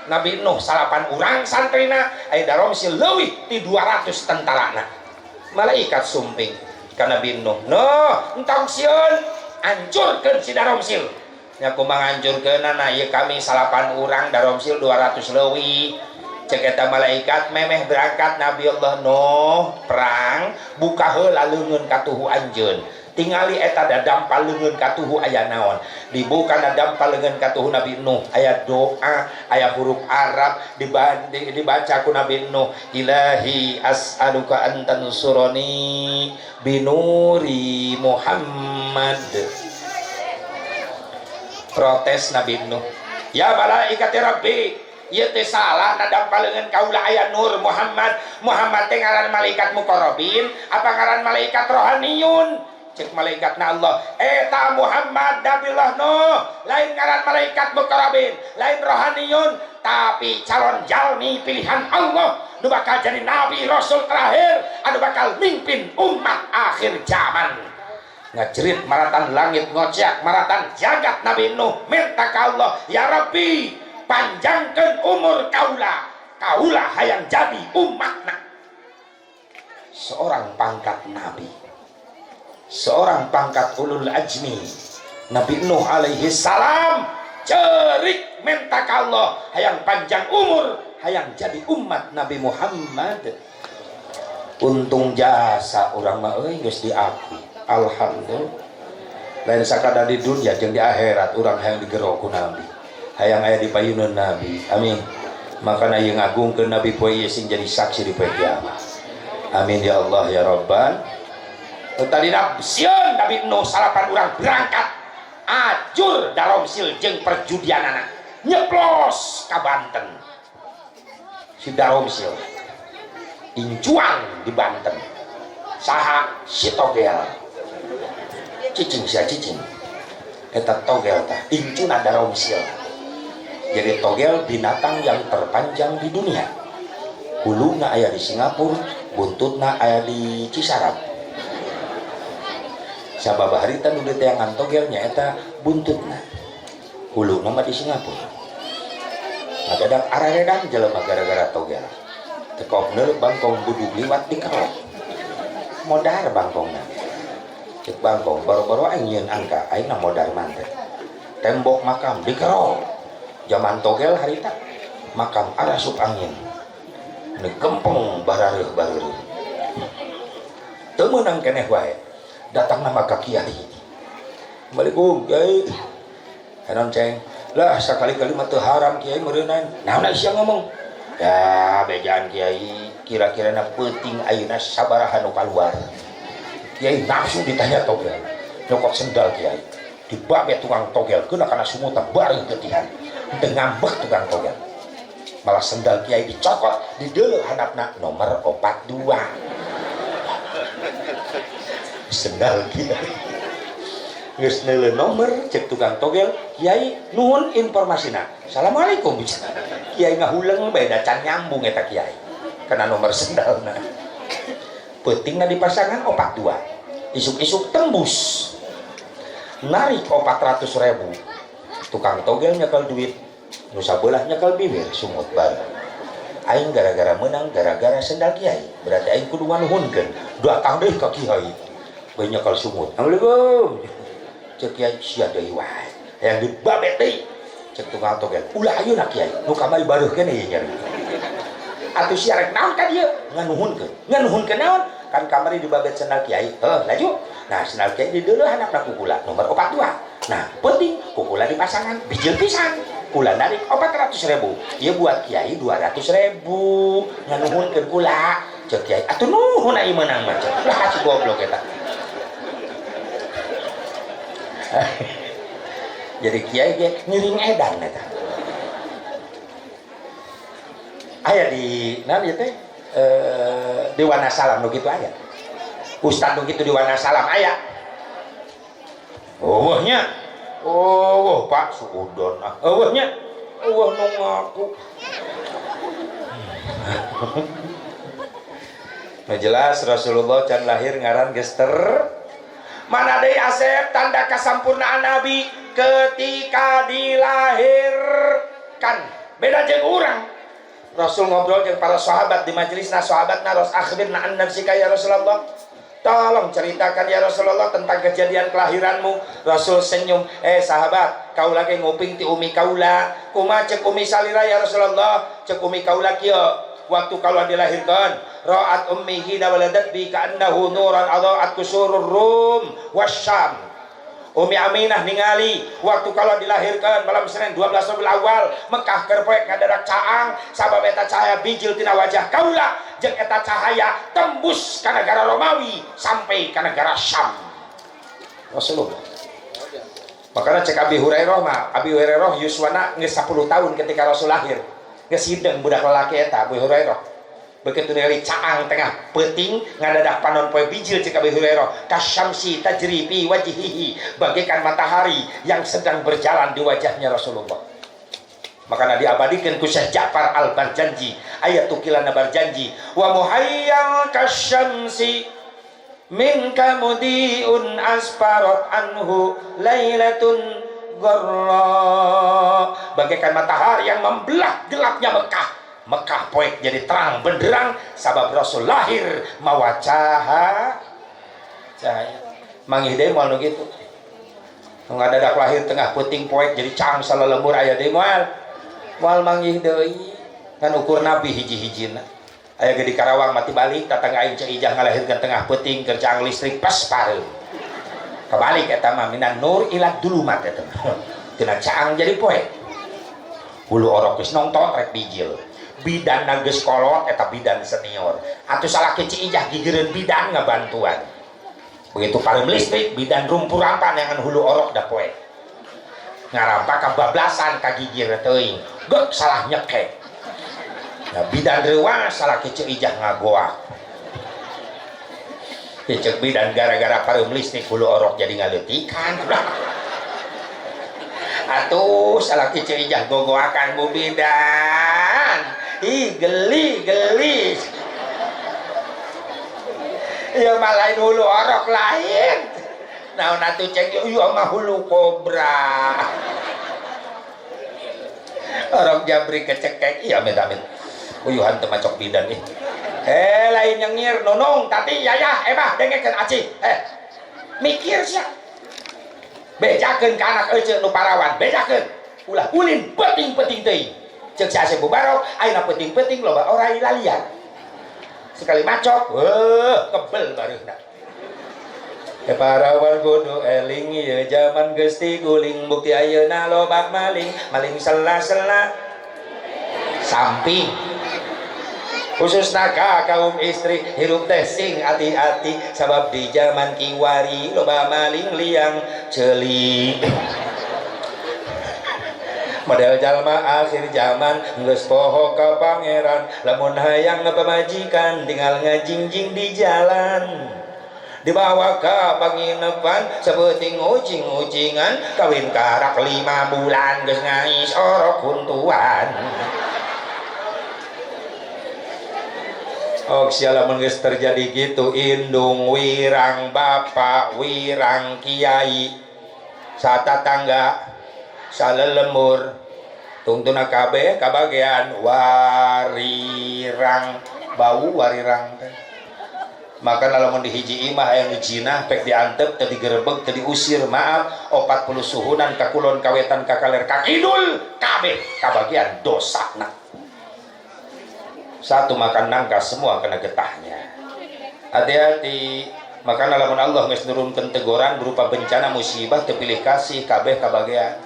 Nabi Nuh salapan urang santrina, aya Daromsil leuwih ti 200 tentarana. Malaikat sumping ka Nabi Nuh, "Nuh, entong sieun, hancurkeun si Daromsil." "Nya kumaha ngancurkeunana ieu? Kami salapan urang, Daromsil 200 leuwih." Cek eta malaikat, memeh berangkat Nabi Allah Nuh perang, "Buka heula leungeun katuhu anjeun, tingali eta dadampa leungeun katuhu aya naon." Dibuka dadampa leungeun katuhu Nabi Nuh, aya doa, aya huruf Arab. Dibaca ku Nabi Nuh, "Ilahi as'aluka an tansurani binuri Muhammad." Protes Nabi Nuh, "Ya malaikat Rabbi, ieu teh salah, nadampa leungeun kaula aya Nur Muhammad. Muhammad teh ngaran malaikat muqarrabin apa ngaran malaikat rohaniyun?" Cek malaikat na Allah, "Eta Muhammad, Nabiullah Nuh, lain ngaran malaikat muqarrabin, lain rohaniyun, tapi calon jalmi pilihan Allah nu bakal jadi nabi rasul terakhir anu bakal mimpin umat akhir zaman." Ngajerit maratan langit, ngocak maratan jagat. Nabi Nuh minta ka Allah, "Ya Rabbi, panjangkan umur kaula, kaula hayang jadi umatna." Seorang pangkat nabi, seorang pangkat ulul ajmi, Nabi Nuh alaihi salam, cerik minta ka Allah hayang panjang umur, hayang jadi umat Nabi Muhammad. Untung jasa urang mah euy, geus diakui. Alhamdulillah, lain sakadar di dunia jeung di akhirat urang hayang digero ku Nabi, hayang aya di payuneun Nabi. Amin. Makana ieu ngagungkeun Nabi poe ieu sing jadi saksi di poe kiamat. Amin ya Allah ya Rabbal. Tadi sieun Nabi Nuh, salapan urang berangkat, ajur Daromsil jeung perjudianana, nyeplos ka Banten. Si Daromsil incuan di Banten saha? Si Togel. Cicing sia, cicing. Eta togel tah incuna Daromsil. Jadi togel binatang yang terpanjang di dunia. Huluna aya di Singapura, buntutna aya di Cisarap. Sabab harita nu diteangan togel nyaeta buntutna, huluna mah di Singapura. Ngadadak araredan jelema gara-gara togel. Tekop bangkong budug liwat, dikerok, modar bangkongna. Cek bangkong, "Boro-boro aing nyieun angka, aing na modar mantet." Tembok makam dikerok. Zaman togel harita makam arasup angin. Nu gempeng barareuh bareureun. Teu meunang keneh wae. Datang nama ka kiai. "Assalamualaikum, Kiai." "Henon, Ceng." "Lah, sakali-kali mah teu haram, Kiai, meureunnan." "Naon sia ngomong?" "Ya, bejaan, Kiai, kira-kira na peuting ayeuna sabaraha nu kaluar?" Kiai nafsu ditanya togel. Nyokot sendal kiai. Dibabet tukang togel kena kana sumutan bareng getihan. Teu ngambek tukang togel. Malah sendal kiai dicokot, dideuleu handapna nomor 42. Sendal kiai. Geus neuleuh nomor cek tukang togel, kiai nuhun informasina. Assalamualaikum. Kiai ngahuleng bae da can nyambung eta kiai. Kana nomor sendalna. Peutingna dipasangan 42. Isuk-isuk tembus. Narik 400.000. Tukang togel nyekel duit, nu sabelah nyekel bibir sungut baru. Aing gara-gara menang gara-gara sendal kiai, berarti aing kudu nganuhunkeun. Datang deui ka kiai. Bae nyekel sungut. Assalamualaikum. Cek kiai sia deui wae. Hayang dibabet deui. Cek tukang togel, ulah ayeuna kiai, nu kamari bareuh keneh ieu nyari. Atuh sia rek naon ka dieu? Nganuhunkeun. Nganuhunkeun naon? Kan kamari dibabet sendal kiai. Heuh, laju. Nah, sendal kiai dideuleuh handapna ku kula nomor 42. Nah, penting ku kula dipasangan bijil pisan. Kula narik 400.000. Ieu buat kiai 200.000. Nganuhunkeun kula. Cek kiai, atuh nuhun ieu meunang mah. Lah si goblok eta. Jadi kiai ge ngiring edan eta. Aya di naon ieu teh? Di Wanasalam nu kitu aya. Ustad nu kitu di Wanasalam aya. Eueuh nya. Eueuh Pak suudon ah. Eueuh nya. Eueuh nu ngaku. Nu jelas Rasulullah can lahir ngaran geus ter. Mana deui Asep tanda kasampurnaan Nabi ketika dilahirkan. Beda jeung urang. Rasul ngobrol jeung para sahabat di majelisna, sahabatna ros akhbirna an nafsika ya Rasulullah. Tolong ceritakan ya Rasulullah tentang kejadian kelahiranmu. Rasul senyum, sahabat, kau lagi nguping ti umi kaula. Kumaha cek umi salira ya Rasulullah? Cek umi kaula kieu. Waktu kaula dilahirkan, ra'at ummi hina waladat bi ka'annahu nuran adaat kusurur rum wasyam. Umi Aminah ningali waktu kalau dilahirkan malam Senin 12 Rabiul Awal Mekah keur poek ngadadak caang sabab eta cahaya bijil tina wajah kaula jeung eta cahaya tembus ka negara Romawi sampai ka negara Syam. Rasulullah. Makanya cek Abi Hurairah mah, Abi Hurairah yuswana geus 10 tahun ketika Rasul lahir. Geus hideng budak lalaki eta Abi Hurairah. Begitu ningali caang tengah peuting ngadadak panon poe bijil cek Abi Hurairah kasyamsi tajri fi wajhihi, bagaikan matahari yang sedang berjalan di wajahnya Rasulullah. Maka diabadikan ku Syekh Ja'far Al-Barjanji ayat tukilana Barjanji wa muhayyal kasyamsi minka mudiun asparat anhu lailatun gharra, bagaikan matahari yang membelah gelapnya Mekah. Mekah poek jadi terang benderang sabab Rasul lahir mawa cahaya. Manggih deui moal nu kitu. Ngadadak lahir tengah peuting poek jadi cang salalembur aya deui moal. Moal manggih deui ngan ukur nabi hiji-hijina. Aya ge di Karawang mati balik tatangga aing Ceu Ijah ngalahirkeun tengah peuting keur cang listrik pas pareum. Kebalik eta mah minan nur ila dulumat eta mah. Tina caang jadi poek. Hulu orok geus nongton rek bijil. Bidan geus kolot eta bidan senior. Atuh salaki Ceu Ijah gigireun bidan ngabantuan. Begitu pareum listrik bidan rumpur rampan yang hulu orok da poek. Ngarampa kabablasan kagigir teuing. Geuk salah nyekek. Nah, bidan reuas salaki Ceu Ijah ngagoak. Cek bidan gara-gara pareum listrik hulu orok jadi ngaleutikan. Atuh salaki Ceu Ijah gogoakan bu bidan. Ih geli geli. Ya mah lain hulu orok lain. Naon atuh cek ieu mah hulu kobra. Orok jabri kecekek. Iya amit amit. Uyuhan teu macok bidan ih. Lain nyengir nunung tati yayah ebah dengekeun aci. Mikir sia. Bejakeun ka anak ece nu parawan, bejakeun. Ulah ulin penting-penting teuing. Ceuk si Asep Mubarok, ayeuna penting-penting loba orai lalian. Sekali macok, weuh kebel bareuhna. Parawan kudu eling ieu jaman geus tiguling bukti ayeuna loba maling, maling sela-sela samping. Khususna ka kaum istri, hirup teh sing hati-hati, sabab di zaman kiwari loba maling liang ceuli. Model jalma akhir zaman geus poho ka Pangeran, lamun hayang pamajikan tinggal ngajingjing di jalan, dibawa ke penginepan seperti ucing-ucingan, kawin karak 5 bulan geus ngais orok huntuan. Oh, lamun geus terjadi gitu, indung wirang, bapak wirang, kiai satatangga salelembur tungtuna kabeh kabagian warirang, bau warirang teh. Maka lamun di hiji imah aya nu jinah, pek diantep teu digerebeg, teu diusir, maaf, 40 suhunan ka kulon, ka wetan, ka kaler, ka kidul, kabeh kabagian dosana. Satu makan nangka semua kena getahnya. Hati-hati. Maka lamun Allah geus nurunkeun teguran berupa bencana musibah, teu pilih kasih, kabeh kabagian.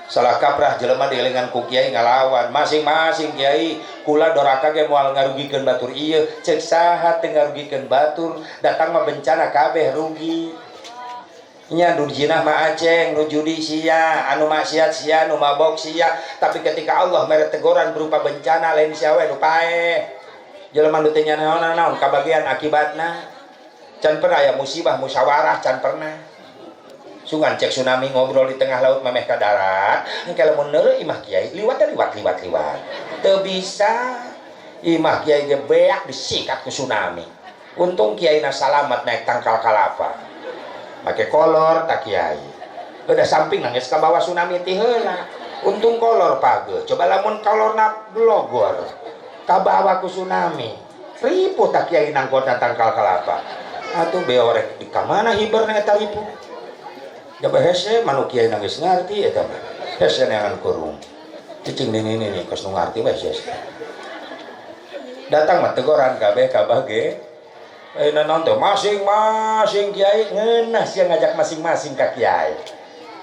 Salah kaprah jelema dielingan ku kiai ngalawan masing-masing. "Kiai, kula doraka ge moal ngarugikeun batur." Ieu cek saha teu ngarugikeun batur? Datang mah bencana kabeh rugi nya. Nu jinah mah aceng, nu judi sia, anu maksiat sia, nu mabok sia, tapi ketika Allah mere teguran berupa bencana, lain sia we nu paeh. Jelema nu teu naon-naon kabagian akibatna. Can pernah aya musibah musyawarah, can pernah. Sungan cek tsunami ngobrol di tengah laut memeh ka darat, engke lamun neureuh imah kiai, liwat liwat liwat liwat, teu bisa. Imah kiai ge beak disikat ku tsunami. Untung kiai na salamat, naik tangkal kalapa, make kolor. Tak kiai udah samping nangis ka bawah tsunami ti heula. Untung kolor page. Coba lamun kolorna blogor kabawa ku tsunami, ripuh. Tak kiai nangkota tangkal kalapa atuh beorek di kamana hiberna eta ripuh. Coba hese manu kiai nangis ngarti eta mah. Hese neangan kurung. Cicing di ini nih kos nu ngarti we hese. Datang mah teguran kabeh kabage. Eh, naon teh masing-masing kiai? Ngeunah sia ngajak masing-masing ka kiai.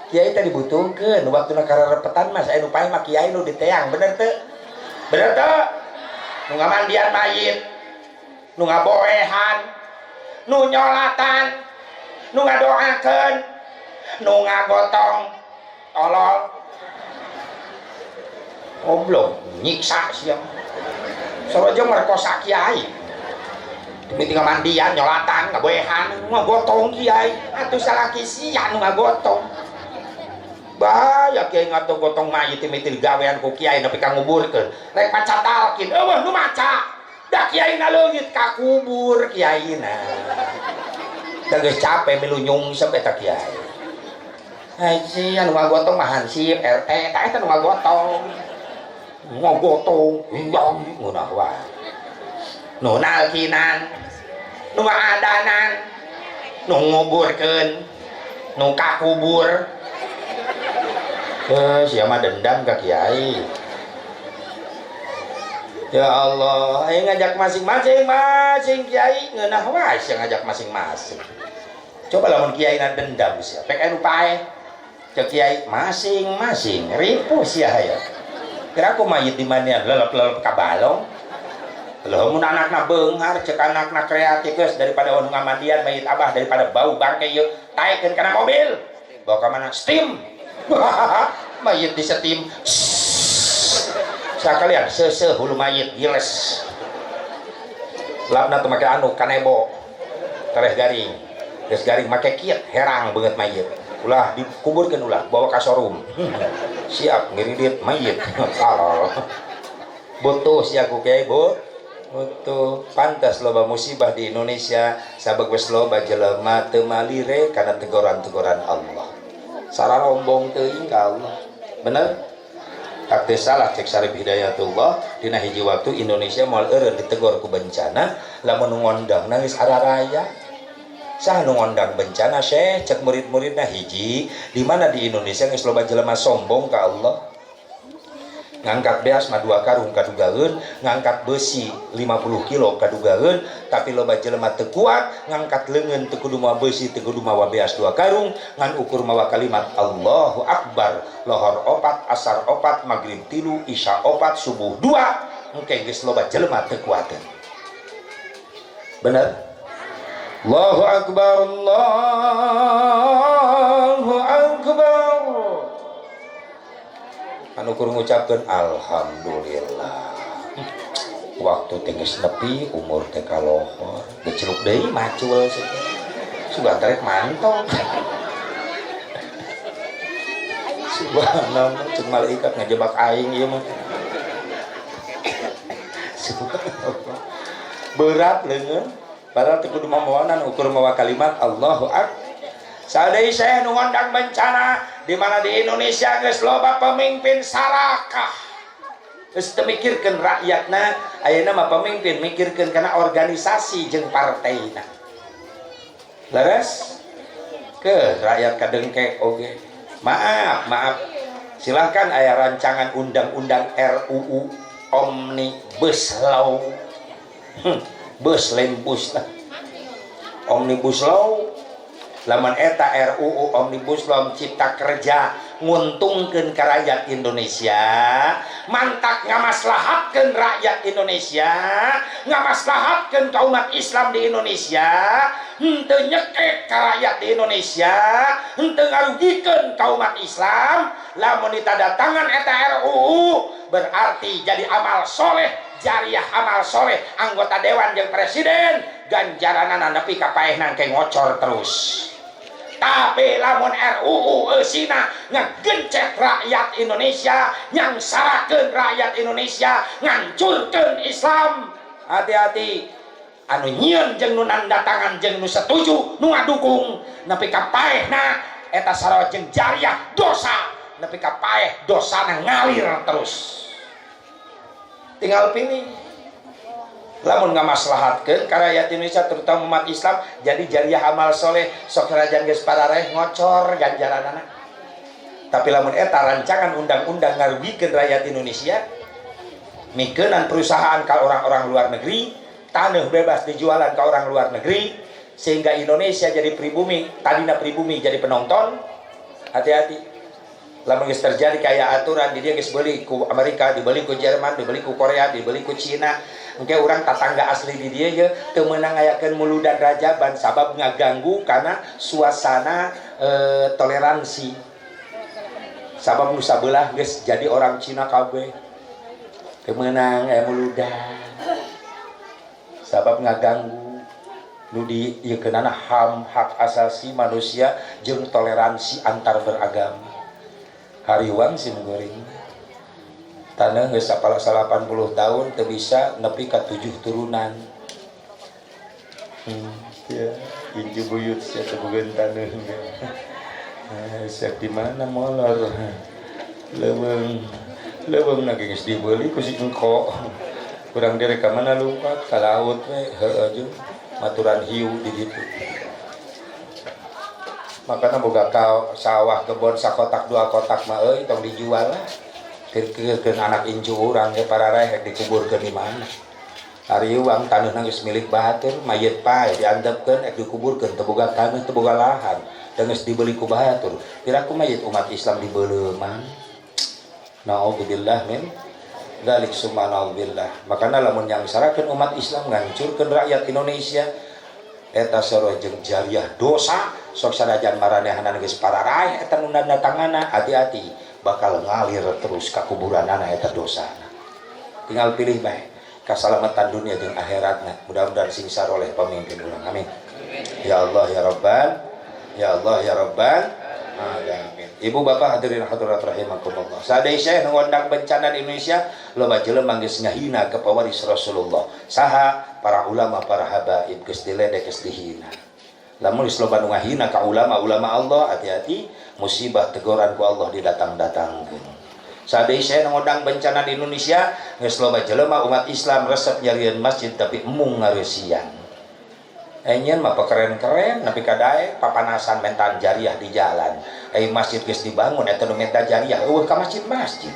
Kiai teh dibutuhkeun waktuna kararepetan mah, anu paeh mah kiai nu diteang, bener teu? Bener teu? Nu ngamandian mayit, nu ngaboehan, nu nyolatan, nu ngadoakeun, nu ngagotong, tolol, goblok, nyiksa sia. Sorojo merkosa kiai. Demi tinggal mandian, nyolatan, ngaboehan, ngagotong kiai. Atuh salaki sia nu ngagotong. Bahaya kiai ngato gotong mayit, mimiti gawean ku kiai nepi ka nguburkeun. Rek maca talqin, eueuh nu maca. Da kiai na leungit ka kubur kiaina. Da geus capek milu nyungsep eta kiai. Hai si anu ngagotong mah hansip RT, tak eta nu ngagotong. Ngagotong, iya ngeunah wae. Nu nalkinan, nu ngaadanan, nu nguburkeun, nu kakubur. Eh, sia mah dendam ka kiai. Ya Allah, ayo ngajak masing-masing, masing kiai ngeunah wae sia ngajak masing-masing. Coba lamun kiai na dendam sia, pek anu paeh. Cek kiai masing-masing, ripuh sia ya. Kira aku mayit di mana lelep-lelep ka balong. Loh, mun anakna beunghar, cek anakna kreatif geus, daripada nu ngamandian mayit abah, daripada bau bangke ieu, taekeun kana mobil. Bawa ka mana? Steam. Mayit di steam. Sakalian seuseuh hulu mayit giles. Lapna tuh make anu kanebo. Tereh garing. Geus garing make kiet herang beungeut mayit. Ulah dikuburkeun, ulah bawa ka showroom. Siap ngiridit mayit. Tolol. Butuh sia ku kiai, Bu. Butuh. Pantas loba musibah di Indonesia, sabab geus loba jelema teu malire kana teguran-teguran Allah. Sararombong teuing ka Allah. Bener? Tak teu salah cek Syarif Hidayatullah, dina hiji waktu Indonesia moal eureun ditegor ku bencana lamun nu ngondang nangis araraya. Saha nu ngondang bencana, Syekh? Cek murid-muridna, hiji di mana di Indonesia geus loba jelema sombong ka Allah. Ngangkat beas mah 2 karung kadugaeun, ngangkat besi 50 kilo kadugaeun, tapi loba jelema teu kuat ngangkat leungeun, teu kudu mawa besi, teu kudu mawa beas 2 karung, ngan ukur mawa kalimat Allahu Akbar, lohor 4, asar 4, maghrib 3, isya 4, subuh 2. Engke geus loba jelema teu kuateun. Bener? Allahu akbar, Allahu akbar. Anu kur ngucapkeun alhamdulillah. Waktu teh geus nepi, umur teh kalohor, geceluk deui macul sugan tarik mantong. Subhanallah, cek malaikat ngejebak aing ieu mah. Subhanallah. Berat leungeun, padahal teu kudu mamohonan ukur mawa kalimat Allahu akbar. Sadai saya nu ngondang bencana di mana di Indonesia geus loba pemimpin sarakah. Geus teu mikirkeun rakyatna, ayeuna mah pemimpin mikirkeun kana organisasi jeung partaina. Leres? Ke rakyat kadengkek oge. Maaf, maaf. Silahkan aya rancangan undang-undang RUU Omnibus Law. Bus lain bus lah. Omnibus Law. Lamun eta RUU Omnibus Law Cipta Kerja nguntungkeun ka rakyat Indonesia, mantak ngamaslahatkeun rakyat Indonesia, ngamaslahatkeun ka umat Islam di Indonesia, henteu nyekek ka rakyat di Indonesia, henteu ngarugikeun ka umat Islam. Lamun ditadatangan eta RUU berarti jadi amal soleh, jariah amal soleh anggota dewan jeung presiden, ganjaranana nepi ka paehna ke ngocor terus. Tapi lamun RUU eusina ngegencet rakyat Indonesia, nyangsarakeun rakyat Indonesia, ngancurkeun Islam, hati-hati anu nyieun jeung nu nandatangan jeung nu setuju nu ngadukung, nepi ka paehna eta sarua jeung jariah dosa, nepi ka paeh dosana ngalir terus. Tinggal pilih. Lamun ngamaslahatkeun ka rakyat Indonesia terutama umat Islam jadi jariah amal soleh, sok sanajan geus parareh ngocor ganjaranana. Tapi lamun eta rancangan undang-undang ngarugikeun rakyat Indonesia, mikeunan perusahaan ka orang-orang luar negeri, tanah bebas dijualan ke orang luar negeri, sehingga Indonesia jadi pribumi, tadina pribumi jadi penonton. Hati-hati. Lamun geus terjadi kayak aturan di dia geus beli ku Amerika, dibeli ku Jerman, dibeli ku Korea, dibeli ku Cina. Engke urang tatangga asli di dia ye teu meunang ngayakeun muludan rajaban sabab ngaganggu karena suasana toleransi. Sabab nu sabelah geus jadi orang Cina kabeh. Teu meunang aya muludan. Sabab ngaganggu nu di ieu keunana HAM, hak asasi manusia jeung toleransi antar beragama. Hariwang sim goreng. Tanah geus sapala 80 tahun teu bisa nepi ka 7 turunan. Ya, incu buyut sia teu boga taneuh. Siap di mana molor. Leuweung leuweung na geus dibeli ku si engko. Kurang direk ka mana lumpat ka laut we, heueuh jeung maturan hiu di ditu. Makanya boga sawah kebon sakotak dua kotak mah euy tong dijual lah. Kirkeun anak incu urang ge parareh dikuburkeun di mana. Hariwang taneuhna geus milik batur, mayit pae diantepkeun ek dikuburkeun teu boga taneuh, teu boga lahan. Da geus dibeli ku batur. Piraku mayit umat Islam dibeuleman. Naudzubillah min dzalik summa naudzubillah. Makana lamun nyangsarakeun umat Islam, ngancurkeun rakyat Indonesia, eta sarua jeung jariah dosa. Sok sanajan maranehanana geus pararaeh eta nu nandatanganna, hati-hati bakal ngalir terus ka kuburanana eta dosana. Tinggal pilih bae kasalamatan dunia jeung akhiratna. Mudah-mudahan sing saroleh pemimpin urang. Amin. Ya Allah ya Rabbal, ya Allah ya Rabbal alamin. Ibu bapak hadirin hadirat rahimakumullah. Sadai saya ngondang bencana di Indonesia, loba jelema geus ngahina ka pewaris Rasulullah. Saha? Para ulama, para habaib geus diledek, geus dihina. Lamun geus loba nu ngahina ka ulama-ulama Allah, hati-hati musibah teguran ku Allah didatang-datangkeun. Sadai saya ngondang bencana di Indonesia, geus loba jelema umat Islam resep nyarieun masjid tapi embung ngareusian. Enyen mah keren-keren nepi ka daek papanasan mentan jariah di jalan. Ai masjid geus dibangun eta nu menta jariah eueuh ka masjid-masjid.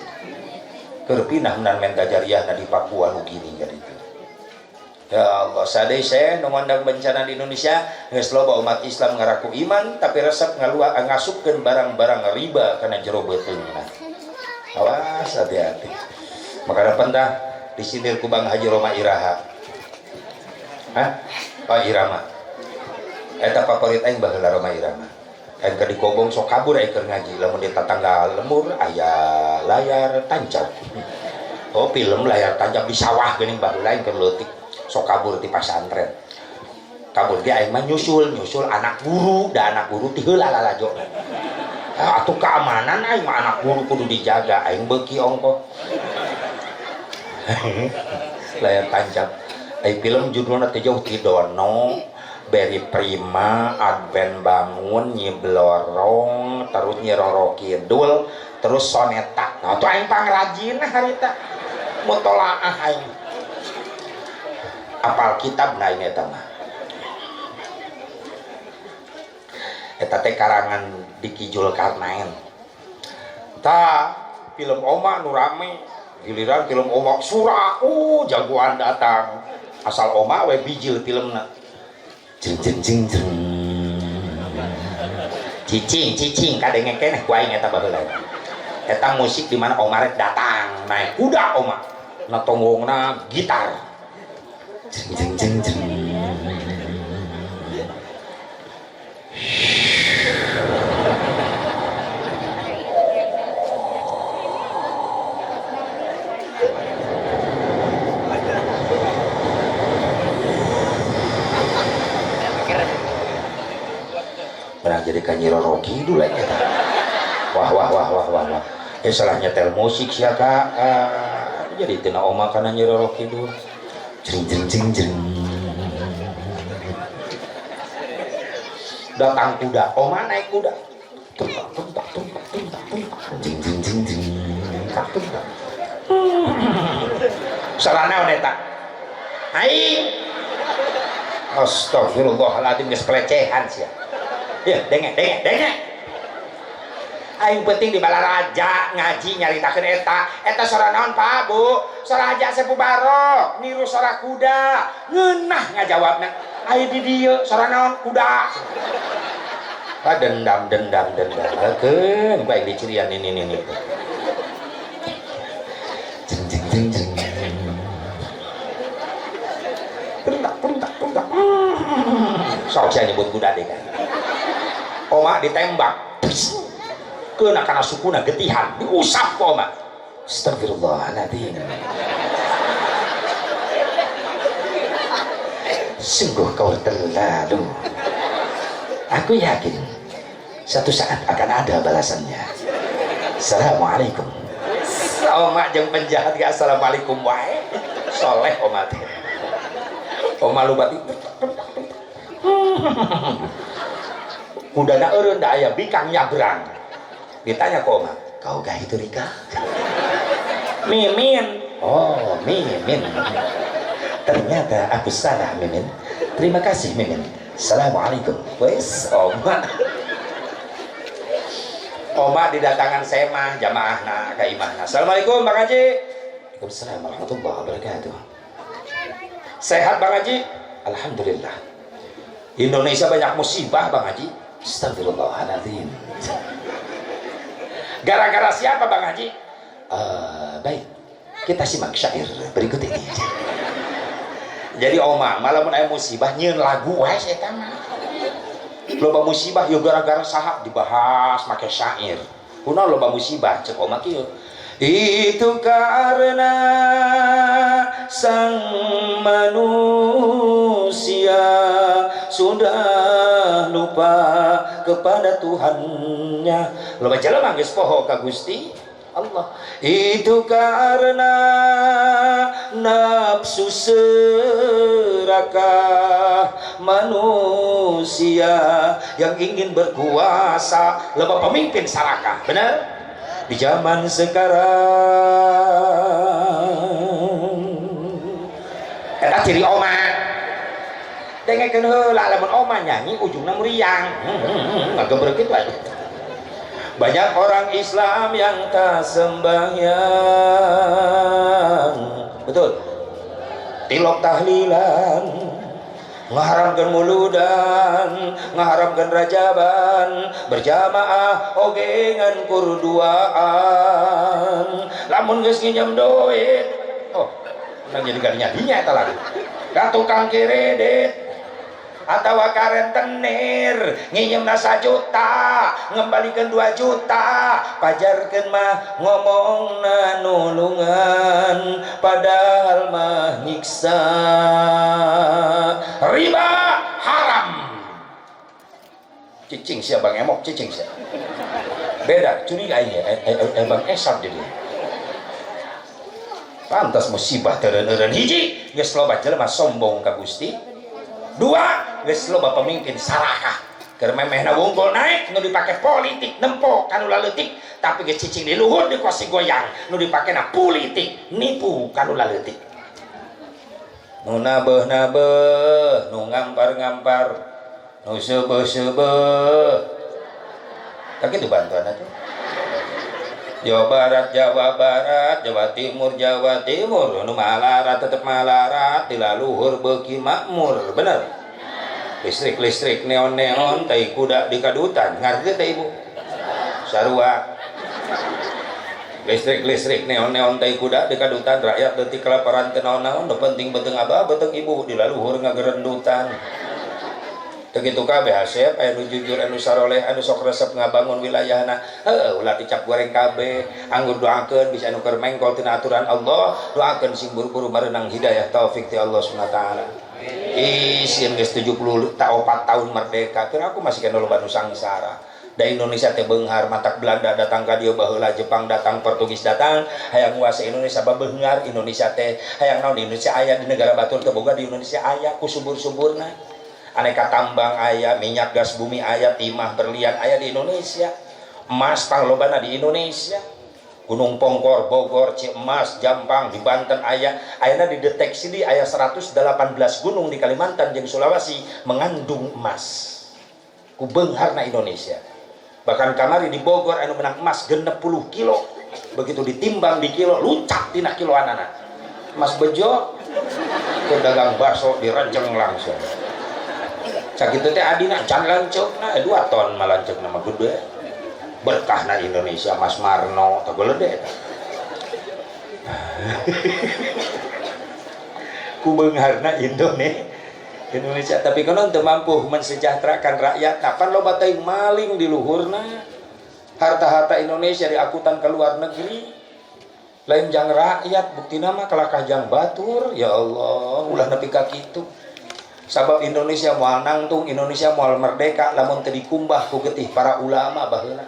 Keur pindah meunang menta jariahna di Papua Nugini ka ditu. Ya Allah, sadai saya nu ngondang bencana di Indonesia, geus loba umat Islam ngaraku iman tapi resep ngalua ngasupkeun barang-barang riba kana jero beuteungna. Awas, hati-hati. Makana pentah Disindir ku Bang Haji Roma Iraha. Hah? Oh Irama. Eta favorit aing baheula Roma Irama. Aing keur dikobong sok kabur aing keur ngaji, lamun di tatangga lemur aya layar tancap. Oh film layar tancap di sawah geuning baheula aing keur leutik sok kabur ti pasantren. Kabur ge aing mah nyusul anak guru, da anak guru ti heula lalajona. Atuh keamanan aing mah anak guru kudu dijaga, aing beuki ongkoh. Layar tancap. Ai film judulna teh jauh ti Dono, Beri Prima, Advent Bangun, Nyi Blorong, terus Nyi Roro Kidul, terus Soneta. Nah, tuh aing pangrajin harita. Mutolaah aing. Apal kitab na aing eta mah. Eta teh karangan Diki Zulkarnain. Ta film Oma nu rame, giliran film Oma Sura, jagoan datang. Asal Oma we bijil filmna. Jeng jeng jeng jeng. Cicing cicing kadenge keneh ku aing eta baheula. Eta musik di mana Oma rek datang, naik kuda Oma. Na tonggongna gitar. Jeng jeng jeng jeng. Barang jadi ka Nyi Roro Kidul aja eta. Wah wah wah wah wah wah. Salah nyetel musik sia ka. Jadi tina Oma kana Nyi Roro Kidul. Jeng jeng jeng jeng. Datang kuda, Oma naik kuda. Tung tung tung tung tung tung. Jeng jeng jeng jeng. Tak tung tak. Salah naon eta? Aing. Astagfirullahaladzim geus pelecehan sia. Ya, denge denge denge. Aing penting di balaraja ngaji nyaritakeun eta. Eta sora naon Pak, Bu? Sora Haji Asep Mubarok, niru sora kuda. Ngeunah ngajawabna. Aing di dieu sora naon kuda. Ah dendam dendam dendam. Keun ku aing dicirian ini ini ini. Jeng jeng jeng jeng. Tuntak tuntak tuntak. Sok sia nyebut kuda deh kan. Oma ditembak. Kena kana sukuna getihan, diusap ku Oma. Astagfirullahaladzim. Sungguh kau terlalu. Aku yakin satu saat akan ada balasannya. Assalamualaikum. Oma jeung penjahat ge assalamualaikum wae. Soleh Oma teh. Oma lubat itu. Kudana eureun da aya bikang nyabrang. Ditanya ku Oma, "Kau gak itu Rika?" Mimin. Oh, Mimin. Ternyata aku salah Mimin. Terima kasih Mimin. Assalamualaikum. Wes Oma. Oma didatangan semah jamaahna ka imahna. Assalamualaikum Bang Haji. Waalaikumsalam warahmatullahi wabarakatuh. Sehat Bang Haji? Alhamdulillah. Indonesia banyak musibah Bang Haji. Astagfirullahaladzim. Gara-gara siapa Bang Haji? Baik, kita simak syair berikut ini. Jadi Oma malah mun aya musibah nyieun lagu wae eta mah. Loba musibah yo gara-gara saha dibahas make syair. Kunaon loba musibah cek Oma kieu. Itu karena sang manusia sudah lupa kepada Tuhannya. Loba jelema geus poho ka Gusti Allah. Itu karena nafsu serakah manusia yang ingin berkuasa. Loba pemimpin sarakah, benar? Di zaman sekarang eta ciri Oma. Dengekeun heula lamun Oma nyanyi ujungna meriang. Ngagebrek kitu atuh. Banyak orang Islam yang tak sembahyang. Betul. Tilok tahlilan, ngaharamkeun muludan, ngaharamkeun rajaban, berjamaah oge ngan kurduaan. Lamun geus nginjem duit, oh. Nang jadi gadinya dinya eta lagu. Ka tukang kredit atau ka rentenir nginjeumna 1 juta, ngembalikan 2 juta, pajarkeun mah ngomongna nulungan, padahal mah nyiksa. Riba haram. Cicing sia, Bang Emok, cicing sia. Beda curiga aing ya, Bang Esap. Jadi pantas musibah teureun-eureun. Hiji, geus loba jelema sombong ka Gusti. Dua, geus loba pemimpin sarakah, keur memehna wungkul naik, nu dipake politik nempo kanu laleutik, tapi geus cicing di luhur di kursi goyang, nu dipakena politik nipu kanu laleutik, nu nabeuh-nabeuh, nu ngampar-ngampar, nu seubeuh-seubeuh. Tak itu bantuan atuh. Jawa Barat, Jawa Barat, Jawa Timur, Jawa Timur, nu malarat tetep malarat, di laluhur beuki makmur, bener? Listrik listrik, neon neon, tai kuda di kadutan, ngarti teh, Ibu? Sarua. Listrik listrik, neon neon, tai kuda di kadutan, rakyat leutik kelaparan teu naon-naon, nu penting beuteung abah, beuteung ibu, di laluhur ngagerendutan. Teu kitu kabeh, Asep. Aya nu jujur, anu saroleh, anu sok resep ngabangun wilayahna. Heuh, ulah dicap goreng kabeh. Anggur doakeun bisa anu keur mengkol tina aturan Allah, doakeun sing buru-buru mareunang hidayah taufik ti Allah Subhanahu wa taala. Ih, geus 74 tahun merdeka, keur aku masih kena loba nu sangsara. Da Indonesia teh beunghar, matak Belanda datang ka dieu baheula, Jepang datang, Portugis datang, hayang nguasa Indonesia, babeunggar Indonesia teh. Hayang naon di Indonesia aya, di negara batur teu boga, di Indonesia aya ku subur-suburna. Aneka tambang aya, minyak gas bumi aya, timah berlian aya di Indonesia. Emas panglobana di Indonesia. Gunung Pongkor, Bogor, Ciemas, Jampang, di Banten aya. Ayeuna dideteksi di aya 118 gunung di Kalimantan jeung Sulawesi mengandung emas. Ku beungharna Indonesia. Bahkan kamari di Bogor anu menang emas 60 kilo. Begitu ditimbang di kilo, luncat tina kiloanana. Mas Bejo ke dagang bakso direjeng langsung. Sakitu teh adina can lanceukna 2 ton mah lanceukna mah gede. Berkahna Indonesia. Mas Marno teh gede eta. Ku beungharna Indonesia, tapi konon teu mampu mensejahterakan rakyat. Nah, pan loba teuing maling di luhurna. Harta-harta Indonesia diakutan ke luar negeri. Lain jang rakyat, buktina mah kalakah jang batur. Ya Allah, ulah nepi ka kitu. Sabab Indonesia moal nangtung, Indonesia moal merdeka lamun teu dikumbah ku getih para ulama baheula.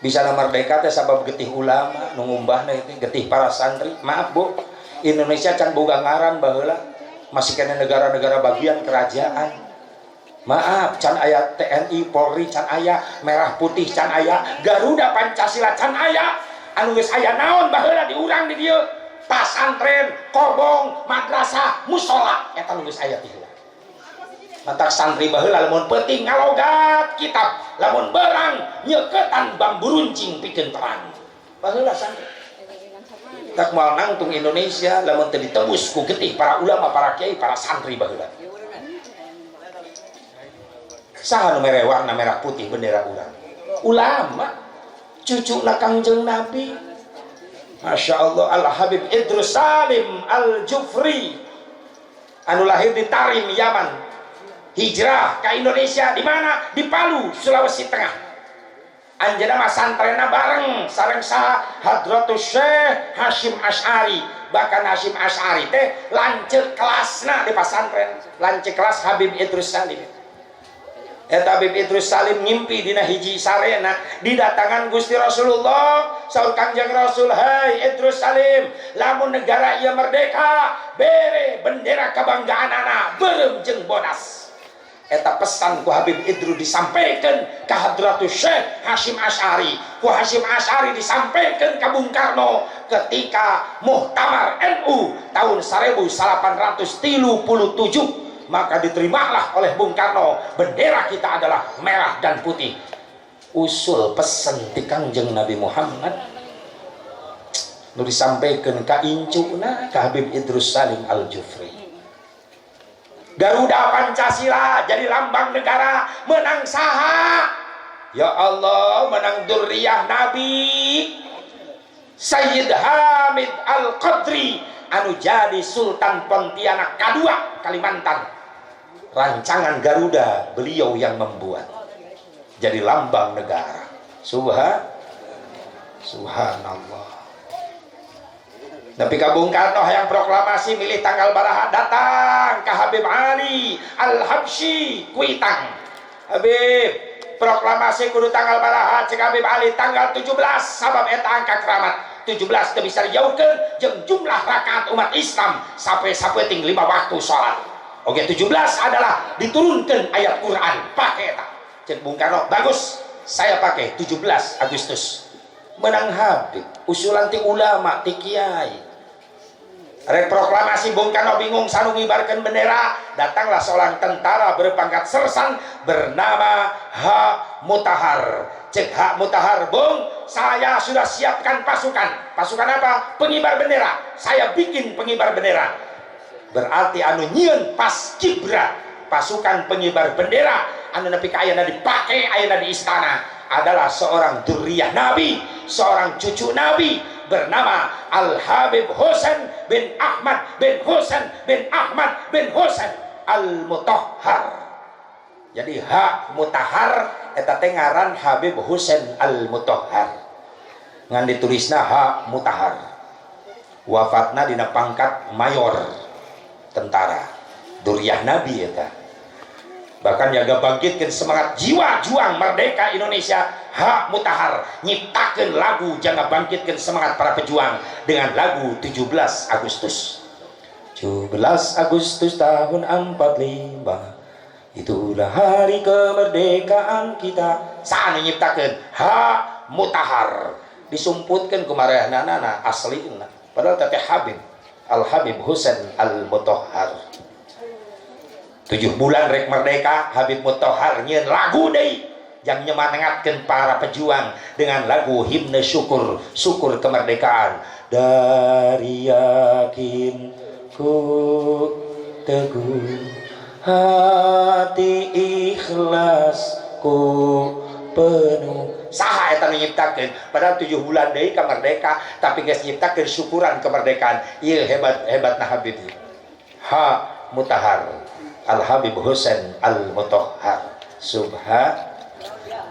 Bisa merdeka teh sabab getih ulama nu ngumbahna itu getih para santri. Maaf, Bu, Indonesia can boga ngaran baheula, masih kena negara-negara bagian kerajaan. Maaf, can aya TNI, Polri can aya, merah putih can aya, Garuda Pancasila can aya. Anu geus aya naon baheula di urang di dieu? Pasantren, kobong, madrasah, musola, eta nu geus aya ti heula. Matak santri baheula lamun peuting ngalogat kitab, lamun berang nyeketan bambu runcing pikeun perang. Baheula santri. Tak moal nangtung Indonesia lamun teu ditebus ku getih para ulama, para kiai, para santri baheula. Saha nu mere warna merah putih bendera urang? Ulama, cucu Kangjeng Nabi. Masya Allah, Al Habib Idrus Salim Al Jufri anu lahir di Tarim, Yaman, hijrah ke Indonesia. Di mana? Di Palu, Sulawesi Tengah. Anjeunna mah santrena bareng sareng saha? Hadratus Syekh Hasyim Asy'ari. Bahkan Hasyim Asy'ari teh lanceuk kelasna di pasantren, lanceuk kelas Habib Idrus Salim. Eta Habib Idrus Salim ngimpi dina hiji sarena didatangan Gusti Rasulullah. Saur Kangjeng Rasul, "Hai Idrus Salim, lamun negara ieu merdeka, bere bendera kebanggaan anak beureum jeung bodas." Eta pesan ku Habib Idrus disampaikan ke Hadratus Syekh Hasyim Asy'ari, ku Hasyim Asy'ari disampaikan ke Bung Karno ketika Muktamar NU tahun 1837. Maka diterimalah oleh Bung Karno bendera kita adalah merah dan putih. Usul pesen ti Kangjeng Nabi Muhammad nu disampaikan ka incuna, ka Habib Idrus Salim Al-Jufri. Garuda Pancasila jadi lambang negara menang saha? Ya Allah, menang durriyah Nabi Sayyid Hamid Al-Qadri. anu jadi Sultan Pontianak kedua Kalimantan. Rancangan Garuda beliau yang membuat jadi lambang negara. Subhanallah. Tapi ka Bung Karno yang proklamasi milih tanggal baraha, datang ke Habib Ali Al-Habsyi Kuitang. "Habib, proklamasi kudu tanggal baraha?" Cek Habib Ali, "Tanggal 17, sabab eta angka keramat. 17 teu bisa dijauhkeun jeung jumlah rakaat umat Islam sampai sapeting 5 waktu salat. Oke, 17 adalah diturunkan ayat Quran, pakai eta." Cek Bung Karno, "Bagus, saya pakai 17 Agustus." Menang Habib, usulan ti ulama, ti kiai. Rek proklamasi, Bung Karno bingung saha nu ngibarkeun bendera. Datanglah seorang tentara berpangkat sersan bernama H. Mutahar. Cek H. Mutahar, "Bung, saya sudah siapkan pasukan." "Pasukan apa?" "Pengibar bendera. Saya bikin pengibar bendera." Berarti anu nyieun Paskibra, pasukan pengibar bendera anu nepi ka ayeuna dipake ayeuna di istana, adalah seorang dzurriyyah Nabi, seorang cucu Nabi bernama Al Habib Husain bin Ahmad bin Husain bin Ahmad bin Husain Al Mutahhar. Jadi H Mutahhar eta teh ngaran Habib Husain Al Mutahhar, ngan ditulisna H Mutahhar. Wafatna dina pangkat mayor tentara. Dzurriyyah Nabi eta, bahkan jaga bangkitkan semangat jiwa juang merdeka Indonesia. H Mutahar nyiptakan lagu jangan bangkitkan semangat para pejuang dengan lagu 17 Agustus. 17 Agustus tahun 45, itulah hari kemerdekaan kita. Saha nyiptakan? H Mutahar. Disumputkan kemarahanana asli, padahal teteh Habib Al Habib Husain Al Mutahhar. 7 bulan rek merdeka, Habib Mutahhar nyieun lagu deui yang nyemangatkan para pejuang dengan lagu himne syukur, syukur kemerdekaan. Dari yakin ku teguh, hati ikhlas ku penuh. Saha eta nu nyiptakeun? Padahal 7 bulan deui ka merdeka, tapi geus nyiptakeun syukuran kemerdekaan. Ieu hebat hebatna Habib H Mutahar, Al Habib Husain Al Mutahhar. Subhan.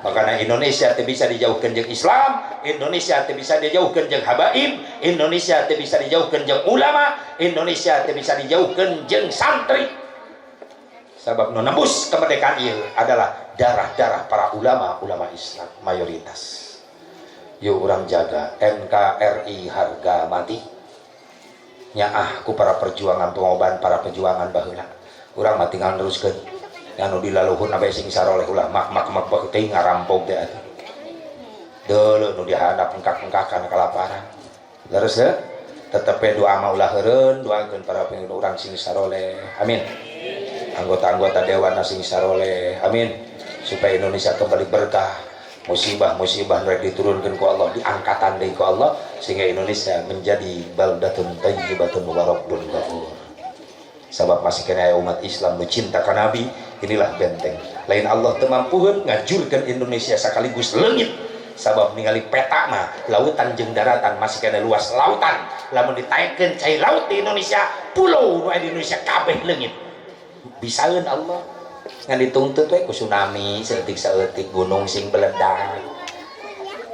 Makanya Indonesia tidak bisa dijauhkan jeung Islam, Indonesia tidak bisa dijauhkan jeung habaib, Indonesia tidak bisa dijauhkan jeung ulama, Indonesia tidak bisa dijauhkan jeung santri. Sebab nu nembus kemerdekaan ieu adalah darah-darah para ulama-ulama Islam mayoritas. Yuk, urang jaga NKRI harga mati. Nyaah ku para perjuangan pengoban, para perjuangan baheula. Urang mah tinggal neruskeun. Anu di laluhur nabe sing saroleh, ulah mak mak mak teuing ngarampok teh atuh. Deuleu nu dihandap engkak-engkakan kalaparan. Leres ya? Tetep doa mah ulah heureun, doakeun para pemimpin urang sing saroleh. Amin. Anggota-anggota dewan sing saroleh. Amin. Supaya Indonesia kembali berkah. Musibah-musibah nu diturunkan ku Allah diangkatan deui ku Allah sehingga Indonesia menjadi baldatun thayyibatun wa rabbun ghafur. Sabab masih kena umat Islam nu cinta ka Nabi, inilah benteng. Lain Allah teu mampuheun ngajurkeun Indonesia sekaligus leungit, sabab ningali peta mah lautan jeung daratan masih kena luas lautan. Lamun ditaekkeun cai laut di Indonesia, pulau nu aya di Indonesia kabeh leungit. Bisaeun Allah, ngan dituntut we ku tsunami saeutik-saeutik, gunung sing beledak.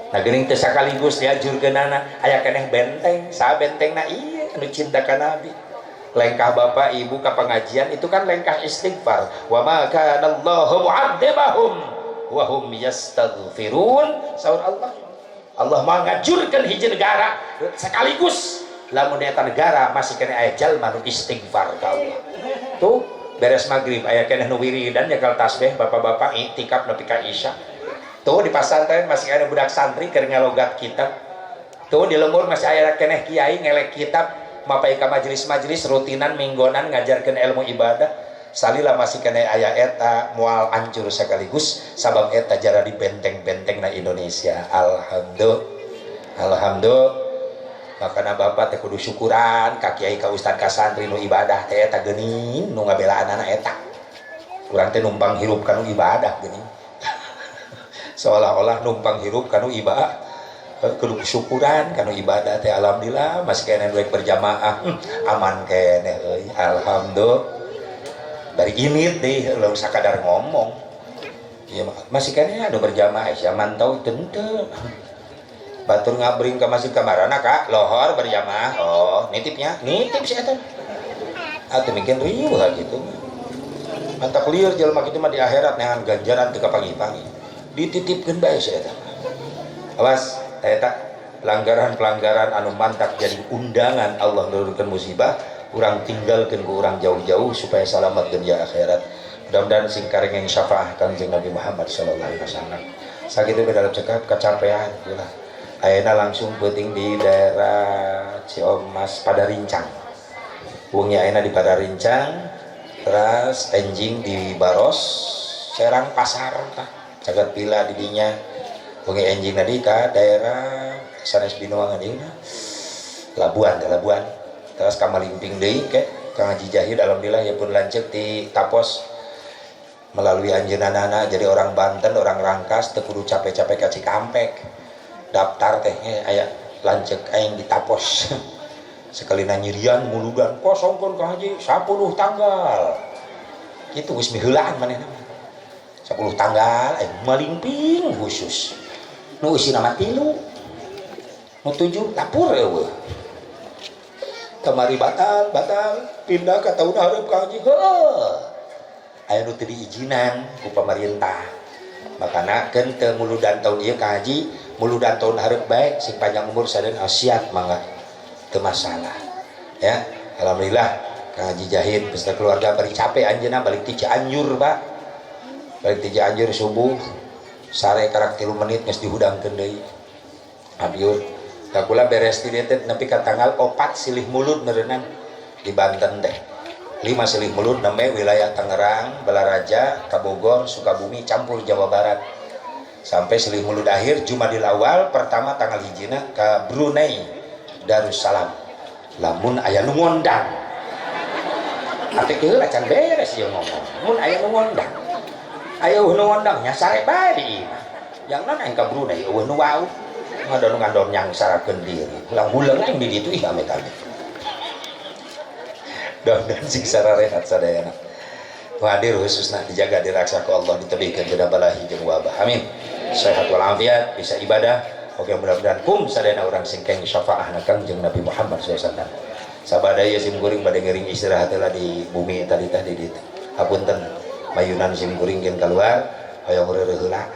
Nah, geuning teu sakaligus diajurkeunana, aya keneh benteng. Saha bentengna? Ieu anu cinta ka Nabi. Lengkah bapak ibu ke pengajian itu kan lengkah istighfar. Wa ma kana Allahu mu'adzibahum wa hum yastaghfirun. Saur Allah, Allah mah ngajurkeun hiji negara sekaligus lamun eta negara masih kena aya jalma nu istighfar ka Allah. Tuh, beres maghrib aya keneh nu wiridan, nyekel tasbih, bapak-bapak iktikaf nepi ka Isya. Tuh, di pasantren masih ada budak santri keur ngalogat kitab. Tuh, di lembur masih aya keneh kiai ngelek kitab, mapai ka majelis-majelis rutinan minggonan ngajarkeun ilmu ibadah. Salila masih kena aya eta, moal hancur sekaligus, sabab eta jara di benteng-benteng na Indonesia. Alhamdulillah, alhamdulillah. Makana bapak teh kudu syukuran ka kiai, ka ustad, ka santri nu ibadah teh. Eta geuning nu ngabelaan anak eta. Urang teh numpang hirup kanu ibadah geuning, seolah-olah numpang hirup kanu ibadah. Kudu syukuran kana ibadah teh, alhamdulillah masih keneh duit berjamaah, aman keneh euy, alhamdulillah. Bari init deh lamun sakadar ngomong. Ieu masih keneh anu berjamaah sia mantau teu. Batur ngabring ka masjid kamarana ka lohor berjamaah. Oh, nitipnya, nitip si eta. Atuh mungkin riuh gitu. Mantak lieur jelema kitu mah di akhirat neangan ganjaran teu kapanggih-panggih. Dititipkeun bae si eta. Awas, eta pelanggaran-pelanggaran anu mantak jadi undangan Allah nurunkeun musibah, urang tinggalkeun ku urang jauh-jauh supaya selamat dunia akhirat. Mudah-mudahan sing karengeng syafaah Kangjeng Nabi Muhammad sallallahu alaihi wasallam. Sakitu dalam cekap, kecapean ulah. Ayeuna langsung peuting di daerah Ciomas Padarincang. Wengi ayeuna di Padarincang, terus enjing di Baros, Serang Pasar tah. Cagat pila di dinya. Wengi enjing tadi ka daerah sanes Binuangan ieu Labuan, Labuan. Terus ka Malimping deui ke Kang Haji Jahid, alhamdulillah ya pun lanceuk di Tapos melalui anjeunna, jadi orang Banten, orang Rangkas teu kudu capek-capek ka Cikampek daftar teh, aya lanceuk aing di Tapos. Sekali nyirian muludan kosongkeun Kang Haji 10 tanggal kitu, geus miheulaan manehna 10 tanggal aing Malimping khusus nu eusina mah 3 nu 7 lapur eueuh. Kamari batal, batal, pindah ke tahun hareup Kang Haji. Heuh, aya nu teu diizinan ku pamarentah, makana keun teu muludan tahun ieu Kang Haji, muludan tahun hareup bae, sing panjang umur sadayana. Siap, mangga, teu masalah ya. Alhamdulillah Kang Haji Jahid beserta keluarga bari capek anjeunna balik ti Cianjur, Pak, balik ti Cianjur subuh, sare karak 3 menit geus dihudangkeun deui, abiur. Da kula beres di dieu teh nepi ka tanggal 4 silih mulud meureunan di Banten teh. 5 silih mulud nembe wilayah Tangerang, Balaraja, ka Bogor, Sukabumi, campur Jawa Barat. Sampai silih mulud akhir Jumadil Awal pertama tanggal hijina ka Brunei Darussalam. Lamun aya nu ngondang. Ate heula can beres ieu ngomong. Mun aya nu ngondang. Aya nu ngondang nya sare bae di imah. Yang non aing ka Brunei eueuh nu wau. Ngadon ngandon nyangsarakeun diri. Hulang-hulang aing di ditu ih amit-amit. Dan sing sararehat sadayana. Hadir khususna dijaga diraksa ku Allah, ditebihkeun tina balahi jeung wabah. Amin. Sehat walafiat, bisa ibadah. Oke, mudah-mudahan kum sadayana urang sing keng syafaahna Kangjeng Nabi Muhammad sallallahu alaihi wasallam. Sabada ieu sim kuring bade ngiring istirahat heula di bumi tadi teh di ditu. Hapunten mayunan sim kuring gen keluar hoyong reureuh heula.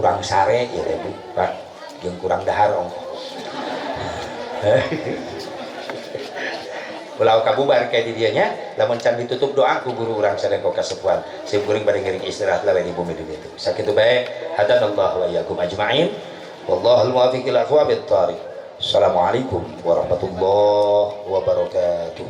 Kurang sare ieu teh Bu, Pak. Jeung kurang dahar ongkoh. Ulah kabubar kayak di dianya, lamun can ditutup doa ku guru urang sadaya kasepuhan. Sim kuring bade ngiring istirahat lah di bumi di ditu. Sakitu bae, hadanallahu wa iyyakum ajmain. Wallahul muwaffiq ila aqwamit thariq. Assalamualaikum warahmatullahi wabarakatuh.